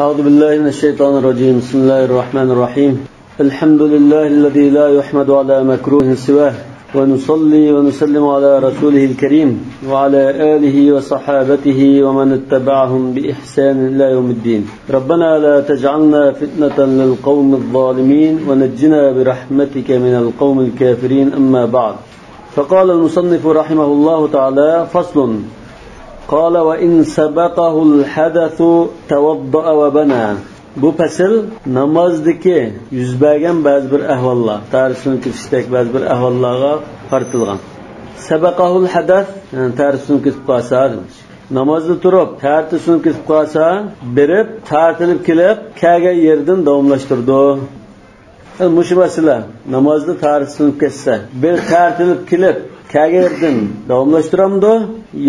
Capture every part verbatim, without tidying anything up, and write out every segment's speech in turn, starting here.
أعوذ بالله من الشيطان الرجيم. بسم الله الرحمن الرحيم. الحمد لله الذي لا يحمد على مكروه سواه، ونصلي ونسلم على رسوله الكريم وعلى آله وصحابته ومن اتبعهم بإحسان إلى يوم الدين. ربنا لا تجعلنا فتنة للقوم الظالمين ونجنا برحمتك من القوم الكافرين. أما بعد. فقال المصنف رحمه الله تعالى: فصل. قال: وإن سبقه الحدث توضأ وبنى. بۇ پەسىل نامازدىكى يۈز بەرگەن بەزى بىر ئەھۋاللار، تەھارەت سۈنۈپ كېتىشتەك بەزى بىر ئەھۋاللارغا قارىتىلغان. سەبەقەھۇل ھەدەس، يەنى تەھارەت سۈنۈپ كېتىپ قالسا دېمەكچى. نامازدا تۇرۇپ تەھارىتى سۈنۈپ كېتىپ قالسا، بېرىپ تەھارەتلىنىپ كېلىپ كەلگەن يېرىدىن داۋاملاشتۇرىدۇ. مۇشۇ مەسىلە، نامازدا تەھارىتى سۈنۈپ كەتسە، بىر تەھارەتلىنىپ كېلىپ كەلگەن يېرىدىن داۋاملاشتۇرامدۇ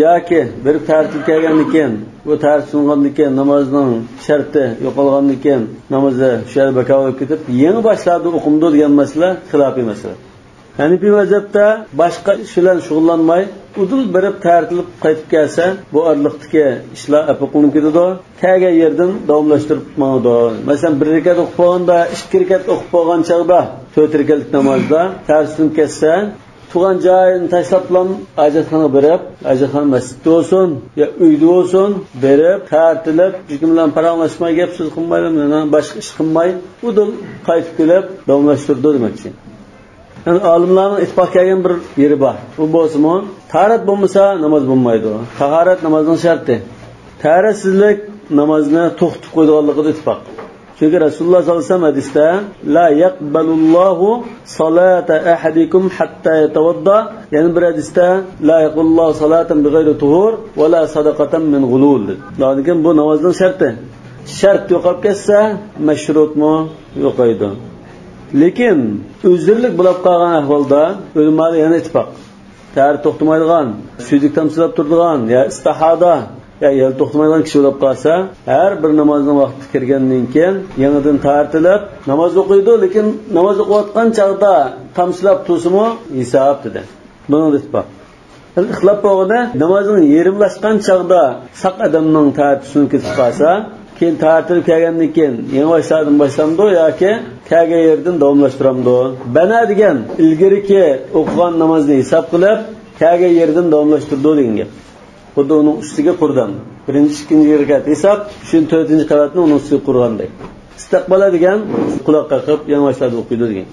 ياكى بىر تەھارەتلىنىپ كەلگەندىن كېيىن، بۇ تەھارەت سۇنغاندىن كېيىن نامازنىڭ شەرتى يوقالغاندىن كېيىن نامىزى شۇ يەردە بىكار بولۇپ كېتىپ، يېڭى باشلاردىن ئوقۇمدۇ دېگەن مەسىلە خىلاپىي مەسىلە. ھەنىپىي مەزھەپتە باشقا ئىش بىلەن شۇغۇللانماي، ئۇدۇل بېرىپ تەھارەتلىنىپ قايتىپ كەلسە، بۇ ئارىلىقتىكى ئىشلار ئەپۇ قىلىنىپ كېتىدۇ. كەلگەن يېرىدىن داۋاملاشتۇرۇپ ماڭىدۇ. مەسىلەن، بىر رەكەت ئوقۇپ بولغاندا، ئىككى رەكەت ئوقۇپ بولغان چاغدا، تۆت رەكەتلىك نامازدا تەھارەت سۈنۈپ كەتسە، تۇرغان جايىنى تاشلاپلا ھاجەتخانىغا بېرىپ، ھاجەتخانا مەسچىتتە بولسۇن يا ئۆيدە بولسۇن، بېرىپ تەھارەتلىنىپ، بىر كىم بىلەن پاراڭلاشماي، گەپ سۆز قىلمايلا، باشقا ئىش قىلماي، ئۇدۇل قايتىپ كېلىپ داۋاملاشتۇرىدۇ دېمەكچى. يەنى ئالىملارنىڭ ئىتتىپاق كەلگەن بىر يېرى بار. ئۇ بولسىمۇ، تاھارەت بولمىسا ناماز بولمايدۇ. تاھارەت نامازنىڭ شەرتى. تاھارەتسىزلىك نامازنى توختىتىپ قويىدىغانلىقىدا ئىتتىپاق. چۈنكى رەسۇلۇللا ساللاللاھۇ ئەلەيھى ۋەسەللەم ھەدىستە، لا يەقبەلۇللاھۇ سالاتا ئەھەدىكۇم ھەتتا يەتەۋەددا، يەنە بىر ھەدىستە، لا يەقبەلۇللاھۇ سالاتەن بىغەيرى تۇھۇر ۋە لا سەدەقەتەن مىن غۇلۇل، دېدى. لېكىن بۇ نامازنىڭ شەرتى. شەرت يوقاپ كەتسە، مەشرۇتمۇ يوقايدۇ. لېكىن ئۆزرىلىك بولاپ قالغان ئەھۋالدا ئۆلىمالار يەنە ئىتتىپاق. تەھارەت توختىمايدىغان، سۈيدۈك تامچىلاپ تۇرىدىغان يا ئىستىھادا يا يەل توختىمايدىغان كىشى بولۇپ قالسا، ھەر بىر نامازنىڭ ۋاقتى كىرگەندىن كېيىن يېڭىدىن تەھارەت ئېلىپ ناماز ئوقۇيدۇ، لېكىن ناماز ئوقۇۋاتقان چاغدا تامچىلاپ تۇرسىمۇ ھېساب، دېدى. بۇنىڭدا ئىتتىپاق. ئىختىلاپ بولغىنى، نامازنىڭ يېرىملاشقان چاغدا ساق ئادەمنىڭ تەھارىتى سۈنۈپ كېتىپ قالسا، كېيىن تەھارىتى كەلگەندىن كېيىن يېڭى باشلاردىن باشلامدۇ ياكى كەلگەن يېرىدىن داۋاملاشتۇرامدۇ؟ بەنا دېگەن ئىلگىرىكى ئوقۇغان نامازنى ھېساب قىلىپ، كەلگەن يېرىدىن داۋاملاشتۇرىدۇ دېگەن گەپ. خۇددى ئۇنىڭ ئۈستىگە قۇردەم. بىرىنچى، ئىككىنچى رەكەت ھېساب، شۇ تۆتىنچى قەۋەتنى ئۇنىڭ ئۈستىگە قۇرغاندەك. ئىستىقبالا دېگەن قۇلاق قېقىپ يېڭى باشلاردىن ئوقۇيدۇ دېگەن.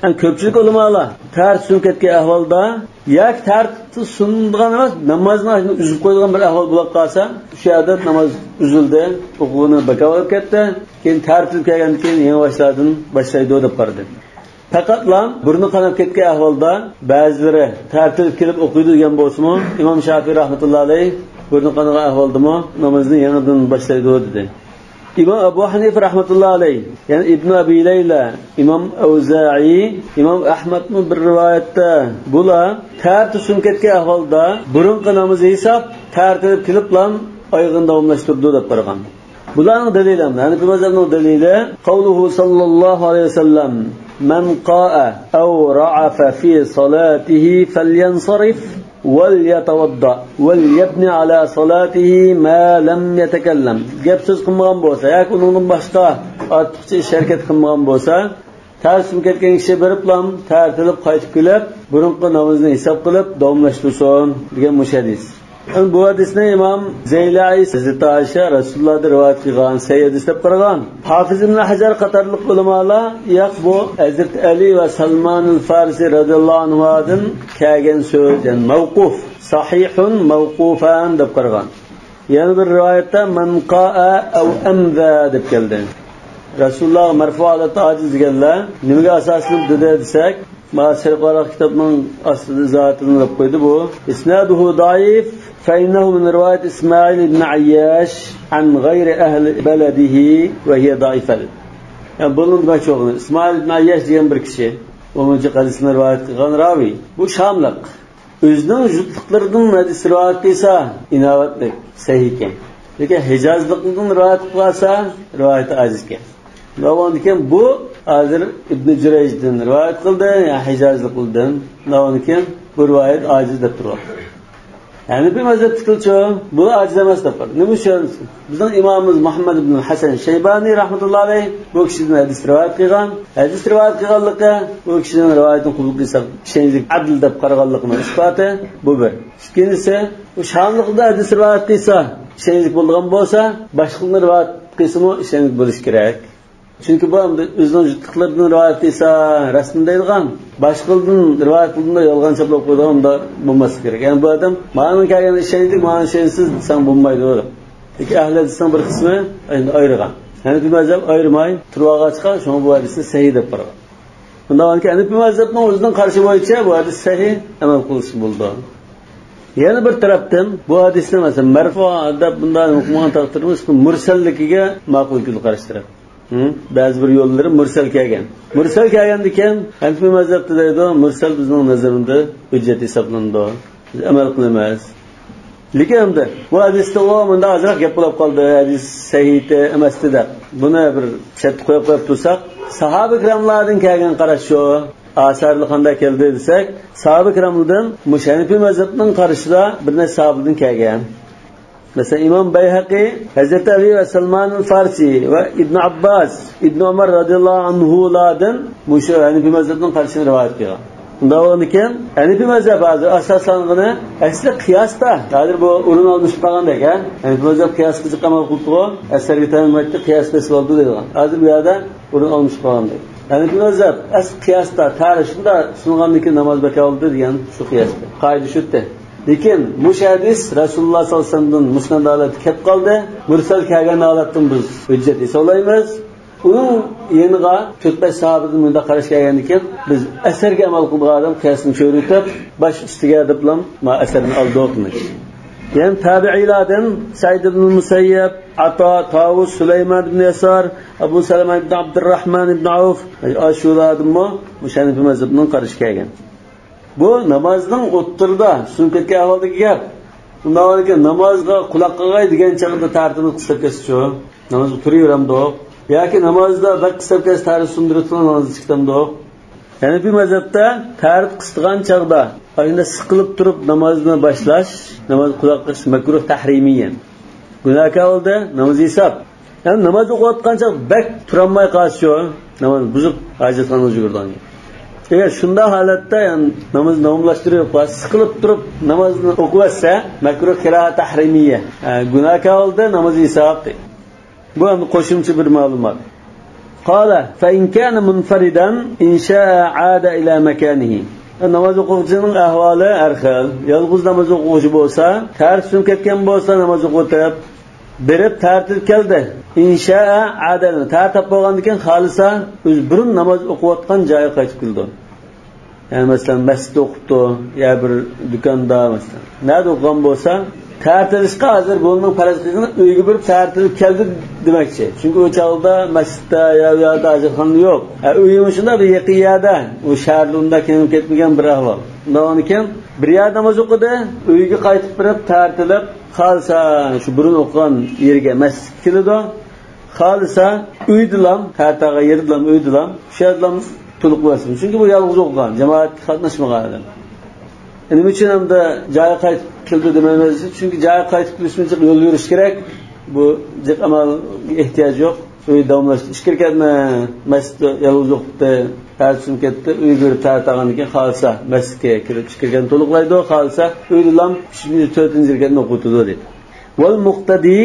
يەنى كۆپچىلىك ئۆلىمالار تەھارەت سۈنۈپ كەتكەن ئەھۋالدا ياكى تەھارەت سۇنىدىغان ئەمەس، نامازنى ئۈزۈپ قويىدىغان بىر ئەھۋال بولۇپ قالسا، شۇ يەردە ناماز ئۈزۈلدى، ئوقۇغىنى بىكار بولۇپ كەتتى، كېيىن تەھارەت كەلگەندىن كېيىن يېڭى باشلاردىن باشلايدۇ دەپ قارىدى. پەقەتلا بۇرنى قاناپ كەتكەن ئەھۋالدا بەزىلىرى تەھارەت كېلىپ ئوقۇيدۇ دېگەن بولسىمۇ، ئىمام شافىي رەھمەتۇللا ئەلەيھ بۇرنى قانىغان ئەھۋالدىمۇ نامازنى يېڭىدىن باشلايدۇ دېدى. ئىمام ئەبۇ ھەنىفە رەھمەتۇللا ئەلەيھ، يەنى ئىبنى ئەبى لەيلە، ئىمام ئەۋزائىي، ئىمام ئەھمەدمۇ بىر رىۋايەتتە بۇلار تەھارىتى سۈنۈپ كەتكەن ئەھۋالدا بۇرۇنقى نامىزى ھېساب، تەھارەت كېلىپلا ئايىغىنى داۋاملاشتۇرىدۇ دەپ قارىغان. بۇلارنىڭ دەلىلى، ھەنىپىي مەزھەپنىڭ دەلىلى، قەۋلۇھۇ ساللاللاھۇ ئەلەيھى ۋەسەللەم، مەن قائە ئەۋ رەئەفە فى سالاتىھى فەليەنسەرىف ۋەليەتەۋەددا ۋەليەبنى ئەلا سالاتىھى ما لەم يەتەكەللەم. گەپ سۆز قىلمىغان بولسا ياكى ئۇنىڭدىن باشقا ئارتۇقچە ئىش ھەرىكەت قىلمىغان بولسا، تەھارەت سۈنۈپ كەتكەن كىشى بېرىپلا تەھارەت ئېلىپ قايتىپ كېلىپ، بۇرۇنقى نامىزىنى ھېساب قىلىپ داۋاملاشتۇرسۇن دېگەن مۇشۇ ھەدىس. بۇ ھەدىسنى ئىمام زەيلەئى ھەزرىتى ئائىشە رەسۇلۇللاھدىن رىۋايەت قىلغان سەھىھ ھەدىس دەپ قارىغان. ھافىز ئىبن ھەجەر قاتارلىق ئۆلىمالار، ياق، بۇ ھەزرىتى ئەلى ۋە سەلمانۇل فارسى رەزىياللاھۇ ئەنھۇدىن كەلگەن سۆز، يەنى مەۋقۇف، سەھىھۇن مەۋقۇفەن دەپ قارىغان. يەنە بىر رىۋايەتتە مەن قائە ئەۋ ئەمزە دەپ كەلدى. رەسۇلۇللاھقا مەرفۇ ھالەتتە ئاجىز دېگەنلەر نېمىگە ئاساسلىنىپ دېدى دېسەك، مانا سېرىق ۋاراق كىتابنىڭ ئاستىدا ئىزاھاتىنى دەپ قويدى بۇ. ئىسنادۇھۇ زەئىف، فەئىننەھۇ مىن رىۋايەت ئىسمائىل ئىبن ئەيياش ئەن غەيرى ئەھلى بەلەدىھى ۋە ھىيە زەئىفە. يەنى بۇنىڭ دېمەكچى بولغىنى، ئىسمائىل ئىبن ئەيياش دېگەن بىر كىشى، ئۇنىڭ ھەدىسىنى رىۋايەت قىلغان راۋى. بۇ شاملىق. ئۆزىنىڭ يۇرتلۇقلىرىدىن ھەدىس رىۋايەت قىلسا، ئىناۋەتلىك، سەھىھ ئىكەن. لېكىن ھىجازلىقلىرىدىن رىۋايەت قىلىپ قالسا، رىۋايىتى ئاجىز ئىكەن. داۋامىدىكىن بۇ ھازىر ئىبنى جۇرەيجدىن رىۋايەت قىلدى، يا ھىجازلىقلىرىدىن. داۋامىدىكىن بۇ رىۋايەت ئاجىز دەپ تۇرۇۋاتىدۇ. ھەنىپىي مەزھەپتىكىلەرچۇ، بۇلار ئاجىز ئەمەس دەپ قارىدى. نېمە ئۈچۈن؟ بىزنىڭ ئىمامىمىز مۇھەممەد ئىبن ھەسەن شەيبانى رەھمەتۇللا ئەلەيھ بۇ كىشىدىن ھەدىس رىۋايەت قىلغان. ھەدىس رىۋايەت قىلغانلىقى، بۇ كىشىنىڭ رىۋايىتىنى قوبۇل قىلساق ئىشەنچلىك، ئادىل دەپ قارىغانلىقىنىڭ ئىسپاتى. بۇ بىر. ئىككىنچىسى، ئۇ شاملىقلاردا ھەدىس رىۋايەت قىلسا ئىشەنچلىك بولىدىغان بولسا، باشقىلارنى رىۋايەت قىلسىمۇ ئىشەنچلىك بولۇشى كېرەك. چۈنكى بۇ ئەمدى ئۆزىنىڭ جۇتلۇقلىرىدىن رىۋايەت قىلسا راستمۇ دەيدىغان، باشقىلىرىدىن رىۋايەت قىلغاندا يالغان چاپلاپ قويىدىغان، ئۇنداق بولماسلىقى كېرەك. يەنى بۇ ئادەم مانا كەلگەندە ئىشەنچلىك، مانا ئىشەنچسىز دېسەڭ بولمايدۇ. لېكىن ئەھلى ھەدىسنىڭ بىر قىسمى ئەمدى ئايرىغان. ھەنىپىي مەزھەپ ئايرىماي تۇرۇۋالغاچقا، شۇڭا بۇ ھەدىسنى سەھىھ دەپ قارىغان. ئۇنداق بولغاندىكىن، ھەنىپىي مەزھەپنىڭ ئۆزىنىڭ قارىشى بويىچە بۇ ھەدىس سەھىھ، ئەمەل قىلسا بولىدۇ. يەنە بىر تەرەپتىن، بۇ ھەدىسنى، مەسىلەن، مەرفۇ دەپ بۇنداق ئوقۇمىغان تەقدىردە، مۇرسەللىكىگە ماقۇل كېلىدۇ قارشى تەرەپ. ھە؟ بەزى بىر يوللىرى مۇرسەل كەلگەن. مۇرسەل كەلگەندىكىن، ھەنىپىي مەزھەپتە دەيدۇ، مۇرسەل بىزنىڭ نەزىرىمىزدە ھۆججەت ھېسابلىنىدۇ. بىز ئەمەل قىلىمىز. لېكىن ئەمدى بۇ ھەدىستە ئۇ مۇنداق ئازراق گەپ بولۇپ قالدى، ھەدىس سەھىھ ئەمەستى دەپ. بۇنى بىر چەتتە قويۇپ قويۇپ تۇرساق، ساھابە كىراملاردىن كەلگەن قاراش شۇ. ئاسارلىقاندا كەلدى دېسەك، ساھابە كىراملاردىن مۇشۇ ھەنىپىي مەزھەپنىڭ قارىشىدا بىر نەچچە ساھابىدىن كەلگەن. مەسىلەن، ئىمام بەيھەقى ھەزرىتى ئەلى ۋە سەلمان فارسى ۋە ئىبن ئابباس، ئىبن ئۆمەر رازىياللاھۇ ئەنھۇلاردىن مۇشۇ ھەنىپىي مەزھەپنىڭ قارىشىنى رىۋايەت قىلغان. ئۇنداق بولغاندىكىن، ھەنىپىي مەزھەپ ھازىر ئاساسلانغىنى ئەسلى قىياستا. ھازىر بۇ ئورۇن ئالمىشىپ قالغاندەك، ھە؟ ھەنىپىي مەزھەپ قىياسقا جىق ئەمەل قىلىپتىغۇ، ئەسەرگە تايانمايتتى، قىياس بېسىپ ئالدى دەيدىغان. ھازىر بۇ يەردە ئورۇن ئالمىشىپ قالغاندەك. ھەنىپىي مەزھەپ ئەسلى قىياستا، تەرىخ شۇنداق سۇنغاندىن كېيىن ناماز بەكار بولدى دېگەن شۇ قىياس. قائىدە شۇ ئىدى. لېكىن مۇشۇ ھەدىس رەسۇلۇللا ساللاللاھۇ ئەلەيھى ۋەسەللەمدىن مۇسنەد ھالەتتە كەپ قالدى. مۇرسەل كەلگەن ھالەتتىن بىز ھۆججەت ھېسابلايمىز. ئۇنىڭ يېنىغا تۆت-بەش ساھابىدىن مۇنداق قاراش كەلگەندىكىن، بىز ئەسەرگە ئەمەل قىلىدىغان ئادەم قىياسنى چۆرۈتۈپ، باش ئۈستىگە دەپلا ما ئەسەرنى ئالدۇق دېمەكچى. يەنە تابىئىيلاردىن سەئىد ئىبن مۇسەييەب، ئاتا، تاۋۇس، سۇلايمان ئىبن يەسار، ئەبۇ سەلەمە ئىبن ئابدۇرراھمان ئىبن ئەۋف، ئاشۇلاردىنمۇ مۇشۇ ھەنىپىي مەزھەپنىڭ قارىشى كەلگەن. بۇ نامازنىڭ ئوتتۇرىدا سۇنۇپ كەتكەن ئەھۋالدىكى گەپ. ئۇنداق بولغاندىكىن، نامازغا قۇلاق قىلغاي دېگەن چاغدا تارتىنىپ قىستاپ كەتسىچۇ. نامازدا تۇرۇۋېرەمدۇق؟ ياكى نامازدا بەك قىستاپ كەتسە تارىتىپ سۇندۇرۇۋېتىپ نامازدىن چىقتامدۇق؟ ھەنىپىي مەزھەپتە تارىتىپ قىستىغان چاغدا، ئاشۇنداق سىقىلىپ تۇرۇپ نامازنى باشلاش، ناماز قۇلاق قىلىش مەكرۇھ تەھرىمىيەن. گۇناھكار بولدى، نامىزى ھېساب. يەنى ناماز ئوقۇۋاتقان چاغ بەك تۇرالماي قالسىچۇ، ناماز بۇزۇپ ھاجەتخانىغا يۈگۈرىدىغان گەپ. ئەگەر شۇنداق ھالەتتە، يەنى نامازنى داۋاملاشتۇرۇپ، سىقىلىپ تۇرۇپ نامازنى ئوقۇۋەتسە، مەكرۇھ كىراھە تەھرىمىيە. ھە، گۇناھكار بولدى، نامىزى ھېساب. بۇ ئەمدى قوشۇمچە بىر مەلۇمات. قال، فإن كان منفردا إن شاء عاد إلى مكانه. ناماز ئوقۇغۇچىنىڭ ئەھۋالى ھەر خىل. يالغۇز ناماز ئوقۇغۇچى بولسا، تەرىتىپ سۇنۇپ كەتكەن بولسا، ناماز ئوقۇۋېتىپ، بېرىپ تارتىپ كەلدى. إن شاء عاد، تارىتىپ بولغاندىن كېيىن خالىسا، ئۆزى بۇرۇن ناماز ئوقۇۋاتقان جايىغا قايتىپ كېلىدۇ. يەنى مەسىلەن، مەسچىتتە ئوقۇپتۇ، يا بىر دۇكاندا مەسىلەن. نەدە ئوقۇغان بولسا، تارتىلىشقا ھازىر بۇنىڭ پەرەز قىلغىنى ئۆيگە بېرىپ تارتىلىپ كەلدى دېمەكچى. چۈنكى ئۇ چاغدا مەسچىتتە يا ئۇ يەردە ھاجەتخانا يوق. ھە، ئۆيى مۇشۇنداق بىر يېقىن يەردە، ئۇ شەھەردە ئۇنداق كېڭىيىپ كەتمىگەن بىر ئەھۋال. ئۇنداق بولغاندىكىن، بىر يەردە ناماز ئوقۇدى، ئۆيگە قايتىپ بېرىپ تارتىلىپ، خالىسا شۇ بۇرۇن ئوقۇغان يېرىگە مەسچىتكە كېلىدۇ. خالىسا ئۆيدىلام، تارتىدىغان يېرىدىلام، ئۆيدىلام، شۇ يەردىلام تولۇقلىۋەتسۇن. چۈنكى بۇ يالغۇز ئوقۇغان، جامائەتكە قاتناشمىغان ئادەم. نېمە ئۈچۈن ئەمدى جايىغا قايتىپ كېلىدۇ دېمەيمىز؟ چۈنكى جايىغا قايتىپ كېلىش ئۈچۈن جىق يول يۈرۈش كېرەك. بۇ جىق ئەمەلگە ئېھتىياج يوق. ئۆيدە داۋاملاشتى. ئىچكىرى كەتمە، مەسچىتتە يالغۇز ئوقۇپتى، تارىتىپ كەتتى. ئۆيگە بېرىپ تارىتىدىغاندىن كېيىن خالىسا مەسچىتكە كىرىپ ئىچكىرى كەتمە تولۇقلايدۇ. خالىسا ئۆيدىلام ئۈچىنچى، تۆتىنچى رەكەتنى ئوقۇۋېتىدۇ دەيدۇ. والمقتدي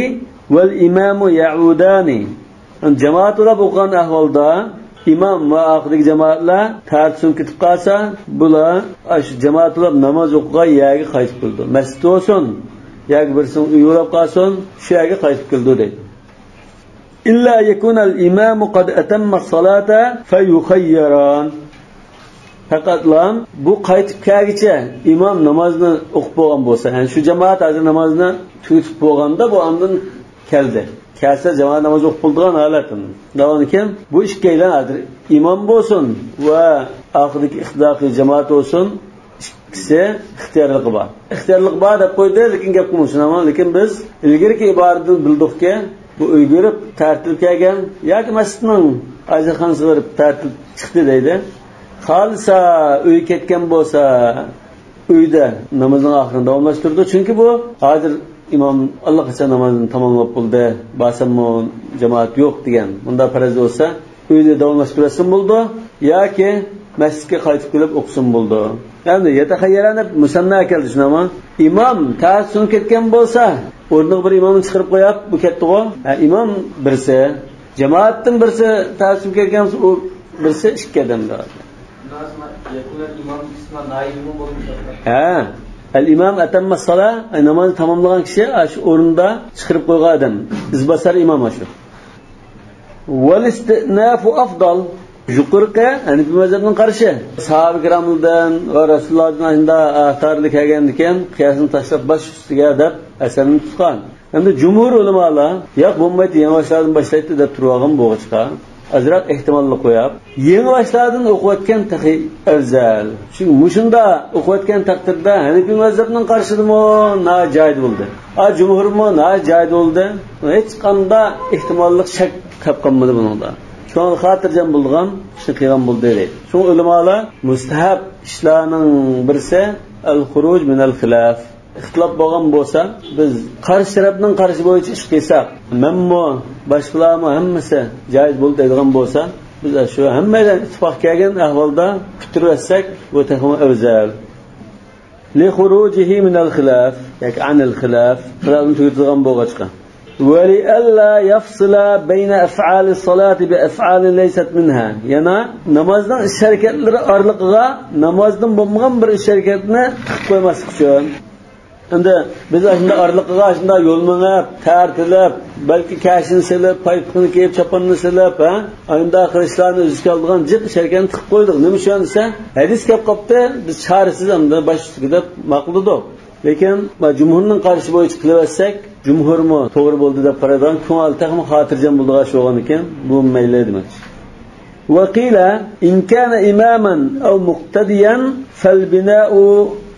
والإمام يعودان. جامائەت بولاپ ئوقۇغان ئەھۋالدا ئىمام ۋە ئارقىدىكى جامائەتلەر تارىتىپ سۇنۇپ كېتىپ قالسا، بۇلار ئاشۇ جامائەت بولاپ ناماز ئوقۇغان يەرگە قايتىپ كېلىدۇ. مەسچىت بولسۇن ياكى بىرسىنىڭ ئۆيى بولاپ قالسۇن، شۇ يەرگە قايتىپ كېلىدۇ دەيدۇ. إلا أن يكون الإمام قد أتم الصلاة فيخيران. پەقەتلا بۇ قايتىپ كەلگۈچە ئىمام نامازنى ئوقۇپ بولغان بولسا، يەنى شۇ جامائەت ھازىر نامازنى تۈگىتىپ بولغاندا بۇ ئاندىن كەلدى. كەلسە جامائەت ناماز ئوقۇپ بولىدىغان ھالەت. داۋامدىن كېيىن بۇ ئىككىيلەن ھازىر ئىمام بولسۇن ۋە ئارقىدىكى ئىقتىداغا جامائەت بولسۇن، ئىككىسى ئىختىيارلىقى بار. ئىختىيارلىق بار دەپ قويدى، لېكىن گەپ قىلمىسۇن. ئەمما لېكىن بىز ئىلگىرىكى ئىبارىدىن بىلدۇقكى، بۇ ئۆيگە بېرىپ تارتىلىپ كەلگەن ياكى مەسچىتنىڭ ھاجەتخانىسىغا بېرىپ تارتىلىپ چىقتى دەيدۇ. خالىسا ئۆيگە كەتكەن بولسا، ئۆيدە نامازنىڭ ئاخىرىنى داۋاملاشتۇرىدۇ. چۈنكى بۇ ھازىر ئىمام ئاللىقاچان نامازنى تاماملاپ بولدى، بارساممۇ جامائەت يوق دېگەن مۇنداق پەرەز بولسا، ئۆيدە داۋاملاشتۇرۇۋەتسىمۇ بولىدۇ ياكى مەسچىتكە قايتىپ كېلىپ ئوقۇسىمۇ بولىدۇ. ئەمدى يەتەخەييەرەن دەپ مۇسەننا كەلدى، شۇنداقمۇ؟ ئىمام تەھەججۇد سوڭى كەتكەن بولسا، ئورنىغا بىر ئىمامنى چىقىرىپ قويۇپ، بۇ كەتتىغۇ. ھە، ئىمام بىرسى، جامائەتتىن بىرسى تەھەججۇد سوڭى كەتكەن بولسا، ئۇ بىرسى ئىككى ئادەم. ھە، ئەل ئىمام ئەتەممەس سالا، ئەي، نامازنى تاماملىغان كىشى، ئاشۇ ئورنىدا چىقىرىپ قويغان ئادەم، ئىزباسار ئىمام ئاشۇ. ۋەل ئىستىئنافۇ ئەفدال. يۇقىرىقى ھەنىفىي مەزھەپنىڭ قارىشى. ساھابە كىراملاردىن ۋە رەسۇلۇللاھدىن ئاشۇنداق ئەھۋاللار كەلگەندىكىن، قىياسنى تاشلاپ باش ئۈستىگە دەپ ئەسەرنى تۇتقان. ئەمدى جۇمھۇر ئۆلىمالار، ياق، بولمايدۇ، يېڭىباشلاردىن باشلايدۇ دەپ تۇرۇۋالغان بولغاچقا، ئازراق ئېھتىماللىق قويۇپ، يېڭىباشلاردىن ئوقۇۋەتكەن تېخى ئەۋزەل. چۈنكى مۇشۇنداق ئوقۇۋەتكەن تەقدىردە ھەنىپىي مەزھەپنىڭ قارىشىدىمۇ ناھايىتى جايىدا بولدى. ئا، جۇمھۇرمۇ ناھايىتى جايىدا بولدى. ھېچقانداق ئېھتىماللىق شەك قېلىپ قالمىدى بۇنىڭدا. شۇڭا خاتىرجەم بولىدىغان ئىشنى قىلغان بولدى دەيدۇ. شۇڭا ئۆلىمالار مۇستەھەب ئىشلارنىڭ بىرسى ئەل خۇرۇج مىنەل خىلاف. ئىختىلاپ بولغان بولسا، بىز قارشى تەرەپنىڭ قارىشى بويىچە ئىش قىلساق، مەنمۇ، باشقىلارمۇ ھەممىسى جايىز بولدى دەيدىغان بولسا، بىز شۇ ھەممەيلەن ئىتتىپاق كەلگەن ئەھۋالدا پۈتتۈرۈۋەتسەك، بۇ تېخىمۇ ئەۋزەل. لخروجه من الخلاف، ياكى عن الخلاف، خىلاپنى تۈگىتىدىغان بولغاچقا. ولئلا يفصل بين أفعال الصلاة بأفعال ليست منها. يەنە نامازنىڭ ئىش ھەرىكەتلىرى ئارىلىقىغا نامازدىن بولمىغان بىر ئىش ھەرىكەتنى تىقىپ قويماسلىق ئۈچۈن. ئەمدى بىز ئاشۇنداق ئارىلىقىغا ئاشۇنداق يول مېڭىپ، تەرتىلەپ، بەلكى كەشىنى سېلىپ، پايپىقىنى كىيىپ، چاپاننى سېلىپ، ھە؟ ئاينداق قىلىشلارنى ئۆز ئىچىگە ئالىدىغان جىق ئىش ھەرىكەتنى تىقىپ قويدۇق. نېمە ئۈچۈن دېسە، ھەدىس كەپ قاپتۇ، بىز چارىسىز ئەمدى باش ئۈستىگە دەپ ماقۇللىدۇق. لېكىن، ما، جۇمھۇرنىڭ قارىشى بويىچە قىلىۋەتسەك، جۇمھۇرمۇ توغرا بولدى دەپ قارايدىغان كۆڭۈل تېخىمۇ خاتىرجەم بولىدىغان ئىش بولغاندىكىن، بۇ مەيلى دېمەكچى. وقيل إن كان إماما أو مقتديا فالبناء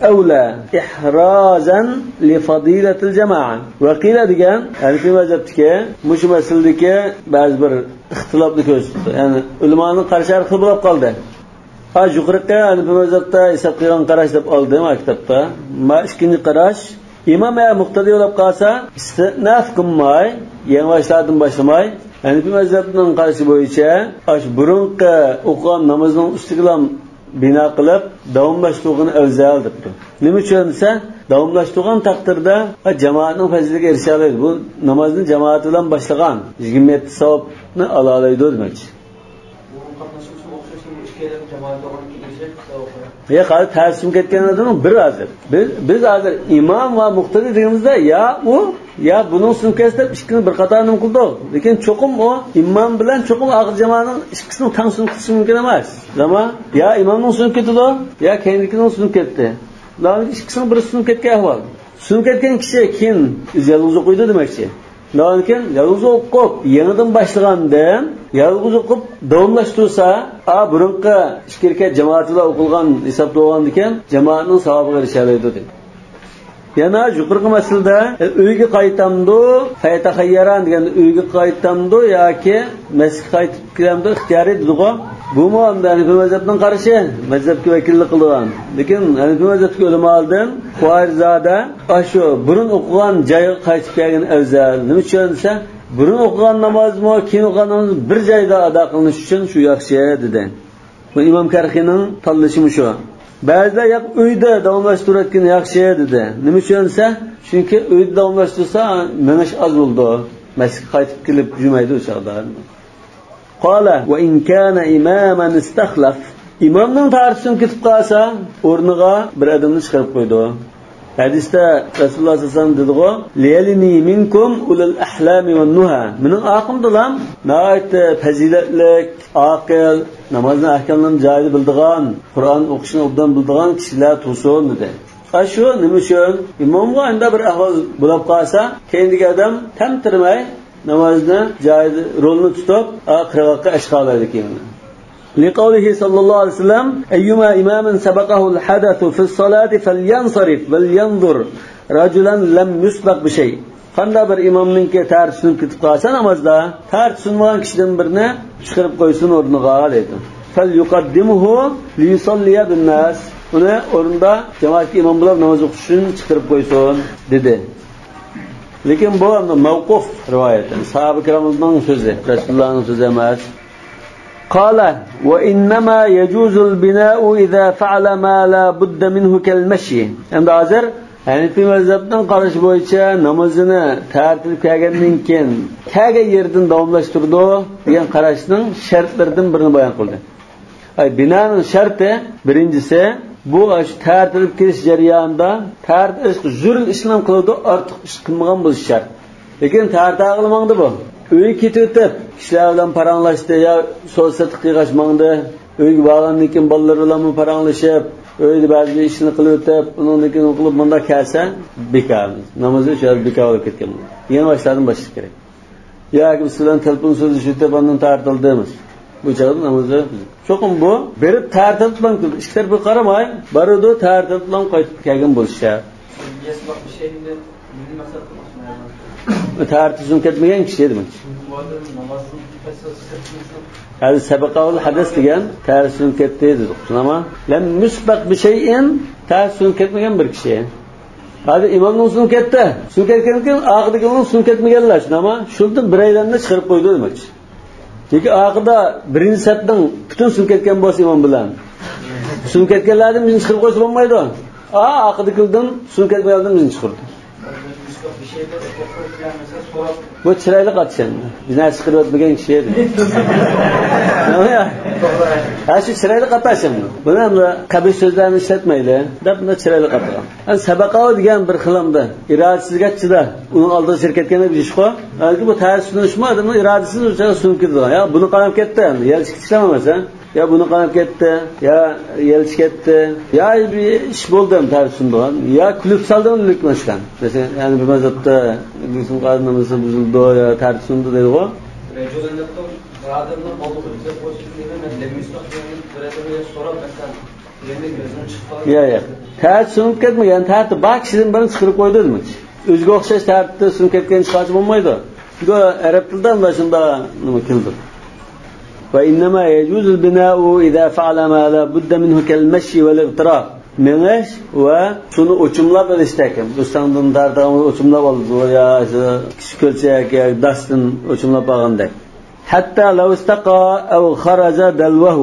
أولى إحرازا لفضيلة الجماعة. ۋەقىلە دېگەن ھەنىفىي مەزھەپتىكى مۇشۇ مەسىلىدىكى بەزى بىر ئىختىلاپنى كۆرسىتىپتۇ. يەنى ئۆلىمانىڭ قارىشى ھەر خىل بولۇپ قالدى. ھا، يۇقىرىقى ھەنىفىي مەزھەپتە ھېساب قىلغان قاراش دەپ ئالدىم ھا كىتابتا. ما ئىككىنچى قاراش، ئىمام يا مۇقتەدى بولۇپ قالسا، ئىستىئناف قىلماي، يېڭىباشلاردىن باشلىماي، ھەنىفىي مەزھەپنىڭ قارىشى بويىچە، ئاشۇ بۇرۇنقى ئوقۇغان نامىزىنىڭ ئۈستىگىلا بىنا قىلىپ، داۋاملاشتۇرغىنى ئەۋزەل دەپتۇ. نېمە ئۈچۈن دېسە، داۋاملاشتۇرغان تەقدىردە، ھا، جامائەتنىڭ پەزىلىتىگە ئېرىشەلەيدۇ. بۇ نامازنى جامائەت بىلەن باشلىغان، يىگىرمە يەتتە ساۋابنى ئالالايدۇ دېمەكچى. ياق، ھازىر تەسىم كەتكەن ئادەمنىڭ بىر ھازىر. بىز، بىز ھازىر ئىمام ۋە مۇقتەدى دېگىنىمىزدە يا ئۇ، يا بۇنىڭ سۈننىتى دەپ ئىككىنى بىر قاتار نېمە قىلدۇق. لېكىن چوقۇم ئۇ ئىمام بىلەن چوقۇم ئاخىر جامائەتنىڭ ئىككىسىنىڭ تەڭ سۈننىتى قىلىشى مۇمكىن ئەمەس. ئەمما يا ئىمامنىڭ سۈننىتى كېتىدۇ، يا كەينىدىكىنىڭ سۈننىتى كەتتى. ئىككىسىنىڭ بىرسى سۈننىتى كەتكەن ئەھۋال. سۈننىتى كەتكەن كىشى كېيىن ئۆزى يالغۇز ئوقۇيدۇ دېمەكچى. شۇنداقكەن، يالغۇز ئوقۇپ، يېڭىدىن باشلىغاندىن، يالغۇز ئوقۇپ داۋاملاشتۇرسا، ئا، بۇرۇنقى ئىككى رەكەت جامائەت بىلەن ئوقۇلغان ھېسابتا بولغاندىكىن، جامائەتنىڭ ساۋابىغا ئېرىشەلەيدۇ، دېدى. يەنە يۇقىرىقى مەسىلىدە، ئۆيگە قايتامدۇ، فەيتەخەييەران دېگەندە، ئۆيگە قايتامدۇ ياكى مەسچىتكە قايتىپ كېلەمدۇ، ئىختىيارىي دېدىغۇ. بۇمۇ ئەمدى ھەنىفىي مەزھەپنىڭ قارىشى، مەزھەپكە ۋەكىللىك قىلىدىغان. لېكىن ھەنىفىي مەزھەپتىكى ئۆلىمالىدىن خۇۋايىرزادە ئاشۇ بۇرۇن ئوقۇغان جايغا قايتىپ كەلگەن ئەۋزەل. نېمە ئۈچۈن دېسە، بۇرۇن ئوقۇغان نامازمۇ، كېيىن ئوقۇغان ناماز بىر جايدا ئادا قىلىنىش ئۈچۈن شۇ ياخشى، دېدى. بۇ ئىمام كەرخىنىڭ تاللىشى مۇشۇ. بەزىلەر ياق، ئۆيدە داۋاملاشتۇرۇۋەتكىنى ياخشى، دېدى. نېمە ئۈچۈن دېسە، چۈنكى ئۆيدە داۋاملاشتۇرسا، مېڭىش ئاز بولىدۇ. مەسچىتكە قايتىپ كېلىپ يۈرمەيدۇ ئۇ چاغدا. قال، وإن كان إماما استخلف. ئىمامنىڭ تارىخى سۈنۈپ كېتىپ قالسا، ئورنىغا بىر ئادەمنى چىقىرىپ قويىدۇ. ھەدىستە رەسۇلۇللاھ سەللەللاھۇ ئەلەيھى ۋەسەللەم دېدىغۇ، ليلني منكم أولو الأحلام والنهى. مېنىڭ ئارقامدىلا ناھايىتى پەزىلەتلىك، ئاقىل، نامازنىڭ ئەھكاملىرىنى جايىدا بىلىدىغان، قۇرئان ئوقۇشنى ئوبدان بىلىدىغان كىشىلەر تۇرسۇن، دېدى. ئاشۇ نېمە ئۈچۈن؟ ئىمامغا ئەندە بىر ئەھۋال بولۇپ قالسا، كەينىدىكى ئادەم تەمتىرىمەي نامازنى جايىدا رولىنى تۇتۇپ، ئا، قىرغاققا ئەشقالايدىكەن. لقوله صلى الله عليه وسلم، أيما إمام سبقه الحدث في الصلاة فلينصرف ولينظر رجلا لم يسبق بشيء. قانداق بىر ئىمامنىڭكى تەرتىپ سۈنۈپ كېتىپ قالسا نامازدا، تەرتىپ سۇنمىغان كىشىدىن بىرنى چىقىرىپ قويسۇن ئورنىغا، دەيدۇ. فليقدمه ليصلي بالناس. ئۇنى ئورنىدا جامائەتكە ئىمام بولۇپ ناماز ئوقۇش ئۈچۈن چىقىرىپ قويسۇن، دېدى. لېكىن بۇ مەۋقۇف رىۋايەت، يەنى ساھابە كىرامنىڭ سۆزى، رەسۇلۇللانىڭ سۆزى ئەمەس. قال: وإنما يجوز البناء إذا فعل ما لا بد منه كالمشي. ئەمدى ھازىر ھەنىپىي مەزھەپنىڭ قارىشى بويىچە نامىزىنى تەرەتلىنىپ كەلگەندىن كېيىن كەلگەن يېرىدىن داۋاملاشتۇرىدۇ دېگەن قاراشنىڭ شەرتلىرىدىن بىرىنى بايان قىلدى. ئاي، بىنانىڭ شەرتى، بىرىنچىسى، بۇ ئاشۇ تەرەتلىنىپ كېلىش جەريانىدا تەرەتلىنىشقا زۆرۈر ئىشنى قىلىدۇ، ئارتۇق ئىش قىلمىغان بولۇشى شەرت. لېكىن تەرەت ئاغىلى ماڭدى بۇ. ئۆيگە كېتىۋېتىپ، كىشىلەر بىلەن پاراڭلاشتى يا سودا سېتىق قىلغاچ ماڭدى. ئۆيگە بارغاندىن كېيىن بالىلىرى بىلەنمۇ پاراڭلىشىپ، ئۆيدە بەزى بىر ئىشنى قىلىۋېتىپ، ئۇنىڭدىن كېيىن ئۇ قىلىپ مۇنداق كەلسە، بىكار. نامىزى شۇ يەردە بىكار بولۇپ كەتكەن بولىدۇ. يېڭى باشلاردىن باشلاش كېرەك. ياكى بىز بىلەن تېلېفون سۆزلىشىۋېتىپ، ئاندىن تەرەت ئالدىمىز. بۇ چاغدا نامىزى بۇزۇلىدۇ. چوقۇم بۇ بېرىپ تەرەت ئېلىپلا، ئىككى تەرەپكە قارىماي، بارىدۇ، تەرەت ئېلىپلا قايتىپ كەلگەن بولۇشى شەرت. تەرىتى سۈنۈپ كەتمىگەن كىشى دېمەكچى. ھازىر سەبەقەھۇل ھەدەس دېگەن تەرىتى سۈنۈپ كەتتى دېدۇق. شۇنداقمۇ؟ لەم يۇسبەق بىشەيئىن، تەرىتى سۈنۈپ كەتمىگەن بىر كىشى. ھازىر ئىمامنىڭ سۈنۈپ كەتتى. سۈنۈپ كەتكەندىن كېيىن ئارقىدىكىلەرنىڭ سۈنۈپ كەتمىگەنلەر، شۇنداقمۇ؟ شۇندىن بىرەيلەننى چىقىرىپ قويدى دېمەكچى. چۈنكى ئارقىدا بىرىنچى سەپنىڭ پۈتۈن سۈنۈپ كەتكەن بولسا ئىمام بىلەن، سۈنۈپ كەتكەنلەردىن بىرنى چىقىرىپ قويسا بولمايدۇ. ئا، ئارقىدىكىلەردىن سۈنۈپ كەتمىگەنلەردىن بىرنى چىقىرىدۇ. بۇ چىرايلىق ئاتىش ئەمدى. بىز نەرسە چىقىرىۋەتمىگەن كىشى ئىدى. ھە، شۇ چىرايلىق ئاتاش ئەمدى. بۇنى ئەمدى قەبىھ سۆزلەرنى ئىشلەتمەيلى دەپ، بۇنداق چىرايلىق ئاتىغان. ئەمدى سەبەقەھۇ دېگەن بىر خىل ئەمدى ئىرادىسىزگە چىدا. ئۇنىڭ ئالدىغا چىقىپ كەتكەندەك بىر ئىش-قۇ. ھالبۇكى بۇ تەرىتى سۈنۈشمۇ ئادەمنىڭ ئىرادىسىنى ئۇ چاغدا سۈنۈپ كېتىدۇ. يا بۇنى قاراپ كەتتى، ئەمدى يەل چىقىپ ئىشلەمەمسەن. يا بۇنى قاراپ كەتتى، يا يەل چىقىپ كەتتى، يا بىر ئىش بولدى، تەرىتى سۇندۇرغان، يا كۈلۈپ سالدى ئۇنى، مەسىلەن. مەسىلەن، يەنى بىر مەزھەپتە نامىزى بۇزۇلدى، يا تەرىتى سۇندى دەيدىغۇ. يا، يا. تەرىتى سۇنۇپ كەتمىگەن، تەرىتى بار كىشىدىن بىرنى چىقىرىپ قويدى دېمەكچى. ئۆزىگە ئوخشاش تەرىتى سۇنۇپ كەتكەن چىقارچە بولمايدۇ. چۈنكى ئەرەب تىلىدا مۇنداق شۇنداق نېمە كېلىدۇ. وإنما يجوز البناء إذا فعل ما لا بد منه كالمشي والاغتراب. مېڭىش ۋە سۇنى ئوچۇملاپ ئېلىشتەك. ئۆستەڭدىن تارتىدىغان ئوچۇملاپ ئالىدۇ يا كىچىك كۆلچەك يا داستىن ئوچۇملاپ ئالغاندەك. حتى لو استقى أو خرج دلوه.